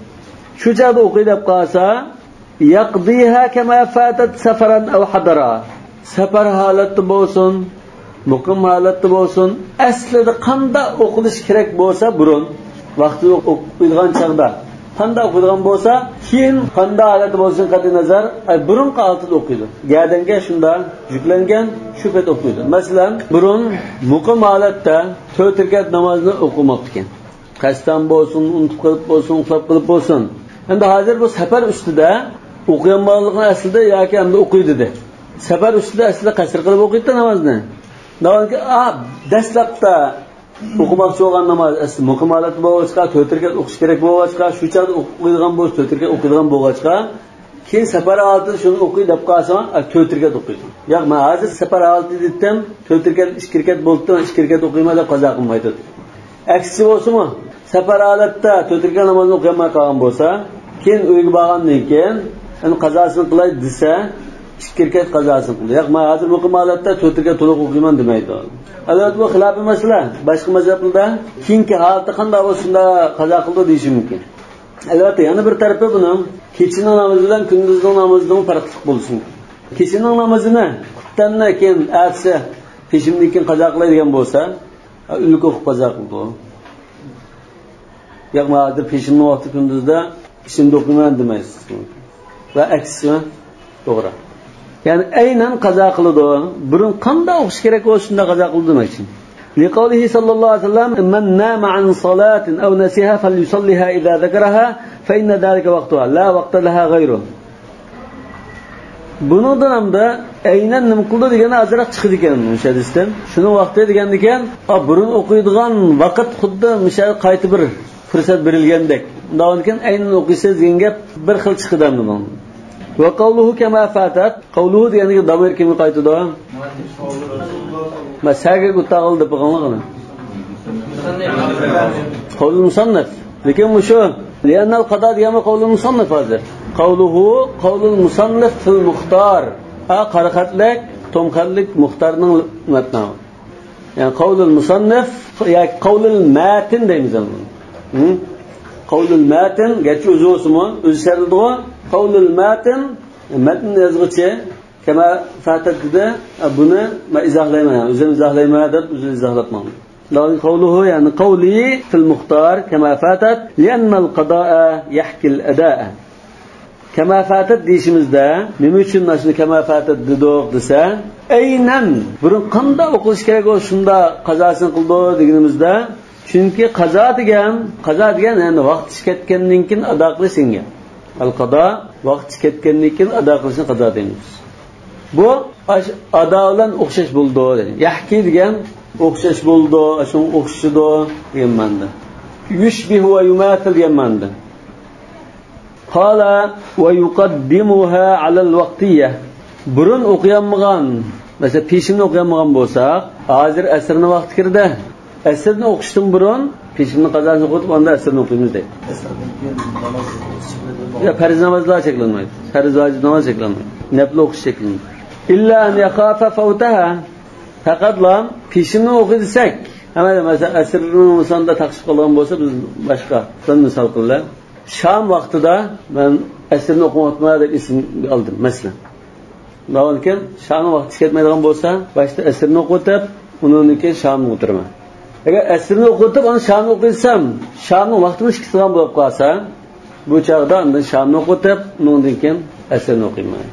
شۇ چاغدا ئوقۇي دەپ قالسا، يقضيها كما فاتت سفرا أو حضرا. سەپەر ھالەتتە بولسۇن، مۇقىم ھالەتتە بولسۇن، ئەسلىدە قانداق ئوقۇلۇشى كېرەك بولسا بۇرۇن، ۋاقتىدا ئوقۇيدىغان چاغدا قانداق ئوقۇيدىغان بولسا، كېيىن قانداق ھالەتتە بولسۇن قەتئىينەزەر، ئەي، بۇرۇنقى ھالىتىدە ئوقۇيدۇ. گەدەنگە شۇنداق يۈكلەنگەن، شۇ پېتى ئوقۇيدۇ. مەسىلەن، بۇرۇن مۇقىم ھالەتتە تۆت رەكەت نامازنى ئوقۇماپتىكەن. قەستەن بولسۇن، ئۇنتۇپ قېلىپ بولسۇن، ئۇخلاپ قېلىپ بولسۇن. ئەمدى ھازىر بۇ سەپەر ئۈستىدە ئوقۇيالمىغانلىقىنى ئەسلىدە ياكى ئەمدى ئوقۇي دېدى. سەپەر ئۈستىدە ئەسلىدە قەسىر قىلىپ ئوقۇيتتى نامازنى. ناھايىتى، ئا، دەسلەپتە ئوقۇماقچى بولغان ناماز ئەسلى مۇقىم ھالەتتە بولغاچقا، تۆت رەكەت ئوقۇش كېرەك بولغاچقا، شۇ چاغدا ئوقۇيدىغان بولسا، تۆت رەكەت ئوقۇيدىغان بولغاچقا، كېيىن سەپەر ھالىتىدە شۇنى ئوقۇي دەپ قالسا، ئا، تۆت رەكەت ئوقۇيدۇ. ياق، مەن ھازىر سەپەر ھالىتى دېدىم، تۆت رەكەت، ئىككى رەكەت بولۇپتۇ، ئىككى رەكەت ئوقۇيمەن دەپ قازا قىلمايدۇ. ئەكسىچە بولسىمۇ، سەپەر ھالەتتە تۆت رەكەت نامازنى ئوقۇيالماي قالغان بولسا، كېيىن ئۆيگە بارغاندىن كېيىن، يەنە قازاسىنى قىلاي دېسە، ئىككى رەكەت قازاسىنى قىلىدۇ. ياق، مەن ھازىر مۇقىم ھالەتتە تۆت رەكەت تولۇق ئوقۇيمەن دېمەيدۇ. ئەلۋەتتە، بۇ خىلاپىي مەسىلە. باشقا مەزھەپلەردە كېيىنكى ھالىتى قانداق بولسا، شۇنداق قازا قىلىدۇ دېيىشى مۇمكىن. ئەلۋەتتە، يەنە بىر تەرىپى بۇنىڭ، كېچىنىڭ نامىزى بىلەن كۈندۈزنىڭ نامىزىنىڭ پەرقلىق بولۇشى مۇمكىن. كېچىنىڭ نامىزىنى قۇپتەننى كېيىن، ئەتىسى پېشىمدىن كېيىن قازا قىلاي دېگەن بولسا، ئۆلۈك ئوقۇپ قازا قىلىدۇ. ياق، مانا ھازىر پېشىمنىڭ ۋاقتى كۈندۈزدە، پېشىمدە ئوقۇيمەن دېمەيسىز. ۋە ئەكسىچە توغرا. يەنى ئەينەن قازا قىلىدۇ. بۇرۇن قانداق ئوقۇش كېرەك بولسا، شۇنداق قازا قىلىدۇ دېمەكچى. لقوله صلى الله عليه وسلم: من نام عن صلاة أو نسيها فليصلها إذا ذكرها فإن ذلك وقتها لا وقت لها غيره. بۇنىڭدىن ھەمدە ئەينەن نېمە قىلىدۇ دېگەننى ئازراق چىقىدىكەن مۇشۇ ھەدىستىن. شۇنىڭ ۋاقتى دېگەندىكەن، ئا، بۇرۇن ئوقۇيدىغان ۋاقىت خۇددى مۇشۇ قايتا بىر پۇرسەت بېرىلگەندەك. ئۇنداقكەن ئەينەن ئوقۇيسىز دېگەن گەپ بىر خىل چىقىدۇ ئەمدى بۇنىڭ. وقوله كما فاتت. قوله دېگەندىكى دامىر كىمگە قايتىدۇ؟ مە سەگە گۇتاغىل دەپ بېقىڭلار. قولۇل مۇسەننىف. لېكىن مۇشۇ لأن القضاء دېگەنمۇ قولۇل مۇسەننىف ھازىر. قوله قولۇل مۇسەننىف فىل مۇختار. ھە، قارا خەتلىك، توم خەتلىك مۇختارنىڭ مەتنى. يەنى قولۇل مۇسەننىف ياكى قولۇل مەتىن دەيمىز ئەمدى. ھە؟ قولۇل مەتىن، گەرچە ئۆزى بولسىمۇ، ئۆزى سەرلىدىغۇ. قولۇل مەتىن، مەتن يازغۇچى كما فاتت دېدى، بۇنى مەن ئىزاھلايمەن، يەنى ئۆزۈم ئىزاھلايمەن دەپ ئۆزى ئىزاھلاپ ماڭدى. لكن قوله، يەنى قولي في المختار كما فاتت، لأن القضاء يحكي الأداء. كما فاتت دېيىشىمىزدە، نېمە ئۈچۈن مانا شۇنى كما فاتت دېدۇق دېسە، ئەينەن بۇرۇن قانداق ئوقۇلۇشى كېرەك، ئۇ شۇنداق قازاسىنى قىلىدۇ دېگىنىمىزدە، چۈنكى قازا دېگەن، قازا دېگەن، يەنى ۋاقتى كەتكەندىن كېيىن ئادا قىلىش دېگەن گەپ. ئەل قازا، ۋاقتى كەتكەندىن كېيىن ئادا قىلىشنى قازا دەيمىز. بۇ ئاش-، ئادا بىلەن ئوخشاش بولىدۇ دېدى. يەھكى دېگەن ئوخشاش بولىدۇ، شۇڭا ئوخشىشىدۇ دېگەن مەنىدە. يۇشبىھۇ ۋە يۇماتىل دېگەن مەنىدە. قال ۋە يۇقەددىمۇھا ئەلەل ۋەقتىييە. بۇرۇن ئوقۇيالمىغان، مەسىلەن، پېشىننى ئوقۇيالمىغان بولساق، ھازىر ئەسىرنىڭ ۋاقتى كىردى. ئەسىرنى ئوقۇشتىن بۇرۇن پېشىننىڭ قازاسىنى ئوقۇتۇپ، ئاندىن ئەسىرنى ئوقۇيمىز دەيدۇ. ئەسىردىن كېيىن ناماز ئوقۇش چەكلەنمەيدۇ. يا، پەرز نامازلار چەكلەنمەيدۇ. پەرز ۋاجىپ ناماز چەكلەنمەيدۇ. نەپلى ئوقۇش چەكلىنىدۇ. ئىللا ئەن يەخافە فەۋتەھا. پەقەتلا پېشىننى ئوقۇي دېسەك، ھەممە مەسىلەن، ئەسىرنىڭ سانىدا تاقىشىپ قالغان بولسا، بىز باشقا بىر مىسال قىلىلە. شام ۋاقتىدا مەن ئەسىرنى ئوقۇۋاتىمەن دەپ ئېسىمگە ئالدىم، مەسىلەن. ئۇنىڭدىن كېيىن شامنىڭ ۋاقتى كەتمەيدىغان بولسا، باشتا ئەسىرنى ئوقۇتۇپ، ئۇنىڭدىن كېيىن شامنى ئوقۇتىمەن. ئەگەر ئەسىرنى ئوقۇتۇپ، ئاندىن شامنى ئوقۇيسام، شامنىڭ ۋاقتىمۇ ئىككى قىلغان بولۇپ قالسا، بۇ چاغدا ئاندىن شامنى ئوقۇتۇپ، ئۇنىڭدىن كېيىن ئەسىرنى ئوقۇيمەن.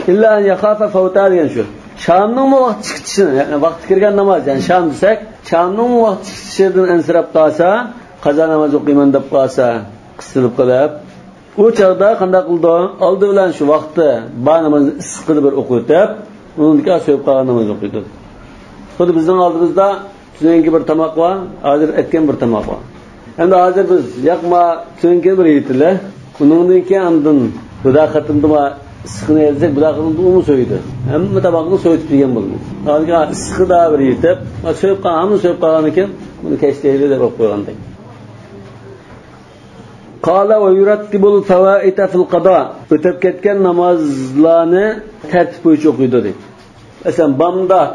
ئىللا ئەن يەخافە فەۋتەھا دېگەن شۇ. شامنىڭمۇ ۋاقتى چىقىشىنى، يەنى ۋاقتى كىرگەن ناماز، يەنى شام دېسەك، شامنىڭمۇ ۋاقتى چىقىشىدىن ئەنسىرەپ قالسا، قازا ناماز ئوقۇيمەن دەپ قالسا، قىستىلىپ قېلىپ، ئۇ چاغدا قانداق قىلىدۇ؟ ئالدى بىلەن شۇ ۋاقتى بار نامازنى ئىسسىقىدا بىر ئوقۇۋېتىپ، ئۇنىڭدىن كېيىن سويۇپ قالغان نامازنى ئوقۇيدۇ. خۇددى بىزنىڭ ئالدىمىزدا تۈنۈگۈنكى بىر تاماق بار، ھازىر ئەتكەن بىر تاماق بار. ئەمدى ھازىر بىز ياقما تۈنۈگۈنكى بىر يېتىلە، ئۇنىڭدىن كېيىن ئاندىن بۇدا قېتىمدىما ئىسسىقنى يېسەك، بۇدا قېتىمدا ئۇمۇ سويىدۇ. ھەممە تاماقنى سويۇتۇپ يېگەن بولىمىز. ھازىر ئىسسىقىدا بىر يېتىپ، سويۇپ قالغان، ھەممە سويۇپ قالغاندىن كېيىن بۇنى كەچتە يەيلى دەپ ئوقۇپ قويغاندەك. قال ۋە يۇرەتتىبۇل فەۋائىتە فىل قازا. ئۆتۈپ كەتكەن نامازلارنى تەرتىپ بويىچە ئوقۇيدۇ دەيدۇ. مەسىلەن، بامدات،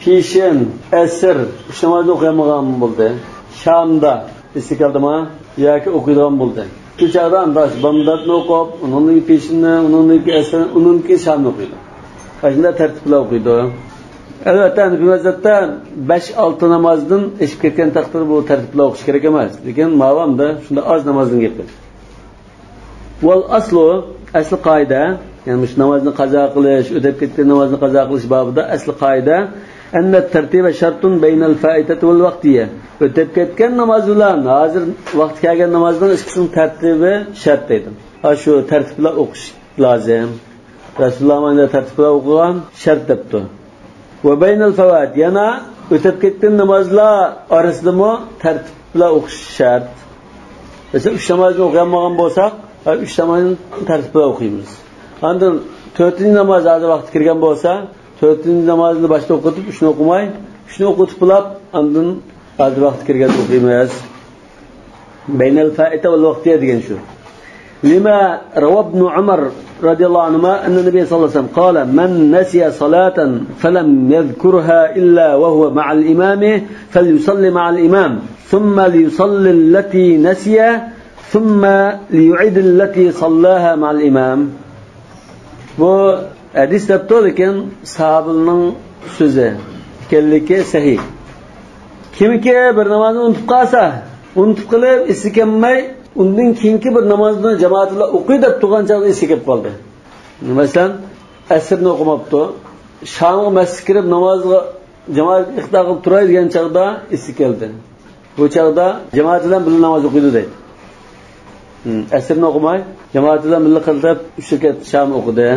پېشىن، ئەسىر، ئۈچ نامازنى ئوقۇيالمىغان بولدى. شامدا، ئېسىگە كەلدىما؟ ياكى ئوقۇيدىغان بولدى. شۇ چاغدا ئانداش بامداتنى ئوقۇپ، ئۇنىڭدىن كېيىن پېشىننى، ئۇنىڭدىن كېيىن ئەسىرنى، ئۇنىڭدىن كېيىن شامنى ئوقۇيدۇ. ئاشۇنداق تەرتىپ بىلەن ئوقۇيدۇ. ئەلۋەتتە، ھەنىپىي مەزھەپتە بەش، ئالتە نامازدىن ئېشىپ كەتكەن تەقدىردە بۇ تەرتىپ بىلەن ئوقۇش كېرەك ئەمەس. لېكىن ماۋامدا شۇنداق ئاز نامازدىن گەپ. ۋەل ئەسلۇ، ئەسلى قائىدە، يەنى مۇشۇ نامازنى قازا قىلىش، ئۆتۈپ كەتكەن نامازنى قازا قىلىش بابىدا ئەسلى قائىدە، ئەننەت تەرتىبە شەرتۇن بەينەل فائىتەتى ۋەل ۋەقتىيە. ئۆتۈپ كەتكەن ناماز بىلەن ھازىر ۋاقتى كەلگەن نامازنىڭ ئىككىسىنىڭ تەرتىبى شەرت دەيدۇ. ھە، شۇ تەرتىپ بىلەن ئوقۇش لازىم. رەسۇلۇللا مانا تەرتىپ بىلەن ئوقۇغان شەرت دەپتۇ. ۋە بەينەل فەۋائىت، يەنە ئۆتۈپ كەتكەن نامازلار ئارىسىدىمۇ تەرتىپ بىلەن ئوقۇش شەرت. مەسىلەن، ئۈچ نامازنى ئوقۇيالمىغان بولساق، ئۈچ نامازنى تەرتىپ بىلەن ئوقۇيمىز. ئاندىن تۆتىنچى ناماز ھازىر ۋاقتى كىرگەن بولسا، تۆتىنچى نامازنى باشتا ئوقۇتۇپ، ئۈچنى ئوقۇماي، ئۈچنى ئوقۇتۇپ بولاپ، ئاندىن ھازىر ۋاقتى كىرگەن ئوقۇيمىز. بەينەل فائىتە ۋەل ۋەقتىيە دېگەن شۇ. لما روى ابن عمر رضي الله عنهما أن النبي صلى الله عليه وسلم قال: من نسي صلاة فلم يذكرها إلا وهو مع الإمام فليصل مع الإمام، ثم ليصل التي نسي، ثم ليعد التي صلاها مع الإمام. بۇ ھەدىس دەپتۇ، لېكىن ساھابىنىڭ سۆزى ئىكەنلىكى سەھىھ. كىمكى بىر نامازنى ئۇنتۇپ قالسا، ئۇنتۇپ قېلىپ ئېسى كەلمەي، ئۇندىن كېيىنكى بىر نامازنى جامائەت بىلەن ئوقۇي دەپ تۇرغان چاغدا ئېسى كېلىپ قالدى. مەسىلەن، ئەسىرنى ئوقۇماپتۇ. شامغا مەسچىتكە كىرىپ نامازغا جامائەتكە ئىقتىدا قىلىپ تۇراي دېگەن چاغدا ئېسى كەلدى. بۇ چاغدا جامائەت بىلەن بىللە ناماز ئوقۇيدۇ دەيدۇ. ھىم، ئەسىرنى ئوقۇماي، جامائەت بىلەن بىللە قىلىپ ئۈچ رەكەت شام ئوقۇدى.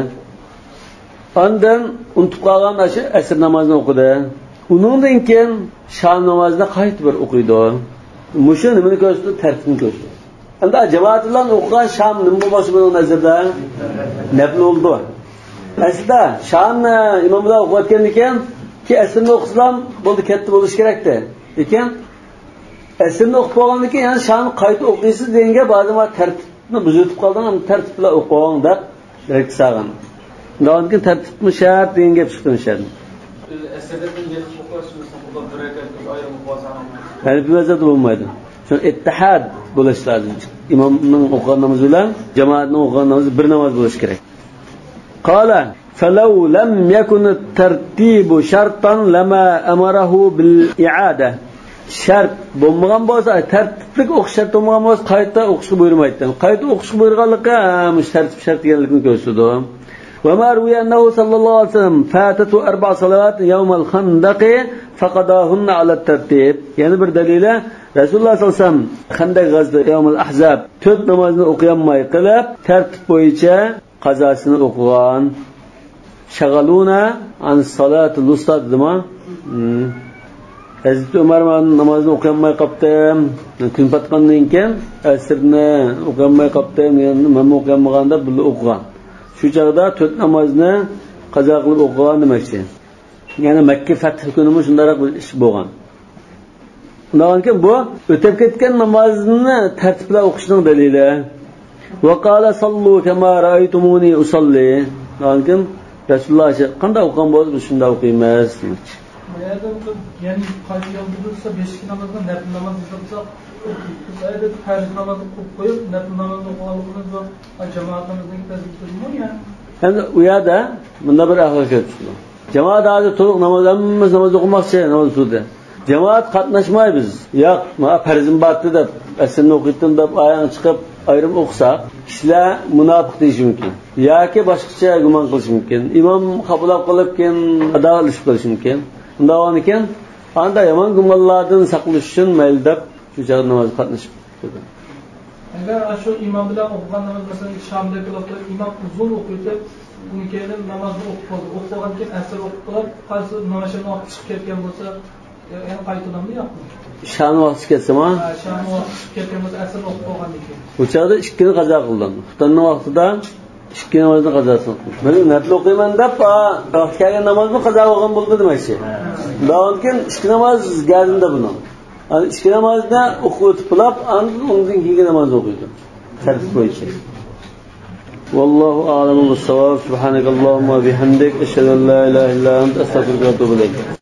ئاندىن ئۇنتۇپ قالغان ئاشۇ ئەسىر نامازىنى ئوقۇدى. ئۇنىڭدىن كېيىن شام نامازىنى قايتا بىر ئوقۇيدۇ. مۇشۇ نېمىنى كۆرسىتىدۇ؟ تەرتىپنى كۆرسىتىدۇ. ئەمدى جامائەت بىلەن ئوقۇغان شام نېمە بولماقچى بۇنىڭ نەزىرىدە؟ نەپلى بولىدۇ. ئەسلىدە شامنى ئىمام بىلەن ئوقۇۋەتكەندىن كېيىن، كېيىن ئەسىرنى ئوقۇسىلا بولدى، كەتتى بولۇشى كېرەكتى. لېكىن ئەسىرنى ئوقۇپ بولغاندىن كېيىن يەنە شامنى قايتا ئوقۇيسىز دېگەن گەپ، ھازىر مانا تەرتىپنى بۇزۇۋېتىپ قالدىڭ، ئەمدى تەرتىپ بىلەن ئوقۇڭ دەپ دېرەك سالغان. ئۇنىڭدىن كېيىن تەرتىپمۇ شەرت دېگەن گەپ چىقتى مۇشۇ يەردىن. ئەسىرلەردىن يىغىپ ئوقۇش، مەسىلەن، بۇلار بىر رەكەت، بىر ئايرىم ئوقۇۋالسا. ھەنەفىي مەزھەپتە بولمايدۇ. شۇ ئىتتىھاد بولۇش لازىم. ئىمامنىڭ ئوقۇغان نامىزى بىلەن جامائەتنىڭ ئوقۇغان نامىزى بىر ناماز بولۇشى كېرەك. قال: فلو لم يكن الترتيب شرطا لما أمره بالإعادة. شەرت بولمىغان بولسا، تەرتىپلىك ئوقۇش شەرت بولمىغان بولسا، قايتا ئوقۇشقا بۇيرۇمايتتى. قايتا ئوقۇشقا بۇيرۇغانلىقى، ھە، مۇشۇ تەرتىپ شەرت دېگەنلىكنى كۆرسىتىدۇ. وما روي أنه صلى الله عليه وسلم فاتته أربع صلوات يوم الخندق فقضاهن على الترتيب. يەنە بىر دەلىلى، رەسۇلۇللاھ سەللەللاھۇ ئەلەيھى ۋەسەللەم خەندەق غەزۋىتى، يەۋمۇل ئەھزاب، تۆت نامازنى ئوقۇيالماي قېلىپ، تەرتىپ بويىچە قازاسىنى ئوقۇغان. شغلونا عن الصلاة الوسطى دېدىما؟ ھەزرىتى ئۆمەر مانا نامازنى ئوقۇيالماي قاپتىم. كۈن پاتقاندىن كېيىن ئەسىرنى ئوقۇيالماي قاپتىم، يەنە مەنمۇ ئوقۇيالمىغان دەپ بىللە ئوقۇغان. شۇ چاغدا تۆت نامازنى قازا قىلىپ ئوقۇغان دېمەكچى. يەنى مەككە پەتھى كۈنىمۇ شۇنداقراق بىر ئىش بولغان. ئۇنداقكەن بۇ ئۆتۈپ كەتكەن نامازنى تەرتىپ بىلەن ئوقۇشنىڭ دەلىلى. وقال صلوا كما رأيتموني أصلي. ئۇنداقكەن رەسۇلۇللاھ قانداق ئوقۇغان بولسا بىز شۇنداق ئوقۇيمىز دېمەكچى. بۇ يەردە يەنە قايتا يالدۇرۇلسا بېشىدىكى نامازنى نەپىل ناماز ھېسابلىساق، بىز ئەدەتتە پەرز نامازنى قويۇپ قويۇپ، نەپىل نامازنى ئوقۇغانلىقىمىز بار. جامائەتىمىزنىڭكى پەزىلىتىمۇ يەنى. ئەمدى ئۇ يەردە مۇنداق بىر ئەھۋال كېلىپ چىقىدۇ. جامائەت ھازىر تولۇق ناماز، ھەممىمىز ناماز ئوقۇماقچى، ناماز ئۇسۇلىدا. جامائەت قاتناشماي بىز. ياق، مانا پەرزىم بارتى دەپ، ئەسىرنى ئوقۇيتتىم دەپ، ئاياغنى چىقىپ ئايرىم ئوقۇساق، كىشىلەر مۇناپىق دېيىشى مۇمكىن. ياكى باشقىچە گۇمان قىلىشى مۇمكىن. ئىمام خاپىلاپ قېلىپ كېيىن ئاداۋەتلىشىپ قېلىشى مۇمكن. ئۇنداق بولغاندىكىن، ئاندا يامان گۇمانلاردىن ساقلىنىش ئۈچۈن مەيلى دەپ شۇ چاغدا نامازغا قاتنىشىپ قويدۇم. ئەگەر ئاشۇ ئىمام بىلەن ئوقۇغان ناماز، مەسىلەن، شامدەك بولۇپ تۇرۇپ، ئىمام ئۇزۇن ئوقۇيتتى، ئۇنىڭ كەينىدىن نامازنى ئوقۇپ بولدى. ئوقۇپ بولغاندىن كېيىن ئەسىر ئوقۇپ قىلىپ، قايسى نامازشامنىڭ ۋاقتى چىقىپ كەتكەن بولسا، يەنە قايتىلامدۇ ياقمۇ؟ شامنىڭ ۋاقتى چىقىپ كەتسىما؟ ھە، شامنىڭ ۋاقتى چىقىپ كەتكەن بولسا، ئەسىرنى ئوقۇپ بولغاندىن كېيىن. بۇ چاغدا ئىككىنى قازا قىلدىم. خۇتەننىڭ ۋاقتىدا ئىككى نامازنى قازاسىنى قىلدىم. مەن نەپلى ئوقۇيمەن دەپ، ۋاقتى كەلگەن نامازنى قازا قىلغان بولدى دېمەكچى. ئۇنداقكەن ئىككى ناماز گەزىندە بۇنىڭ. ئاندىن ئىككى نامازنى ئوقۇۋېتىپ بولۇپ، ئاندىن ئۇنىڭدىن كېيىنكى نامازنى ئوقۇيدۇ. تەرتىپ بويىچە. والله أعلم بالصواب. سبحانك اللهم وبحمدك، أشهد أن لا إله إلا أنت، أستغفرك وأتوب إليك.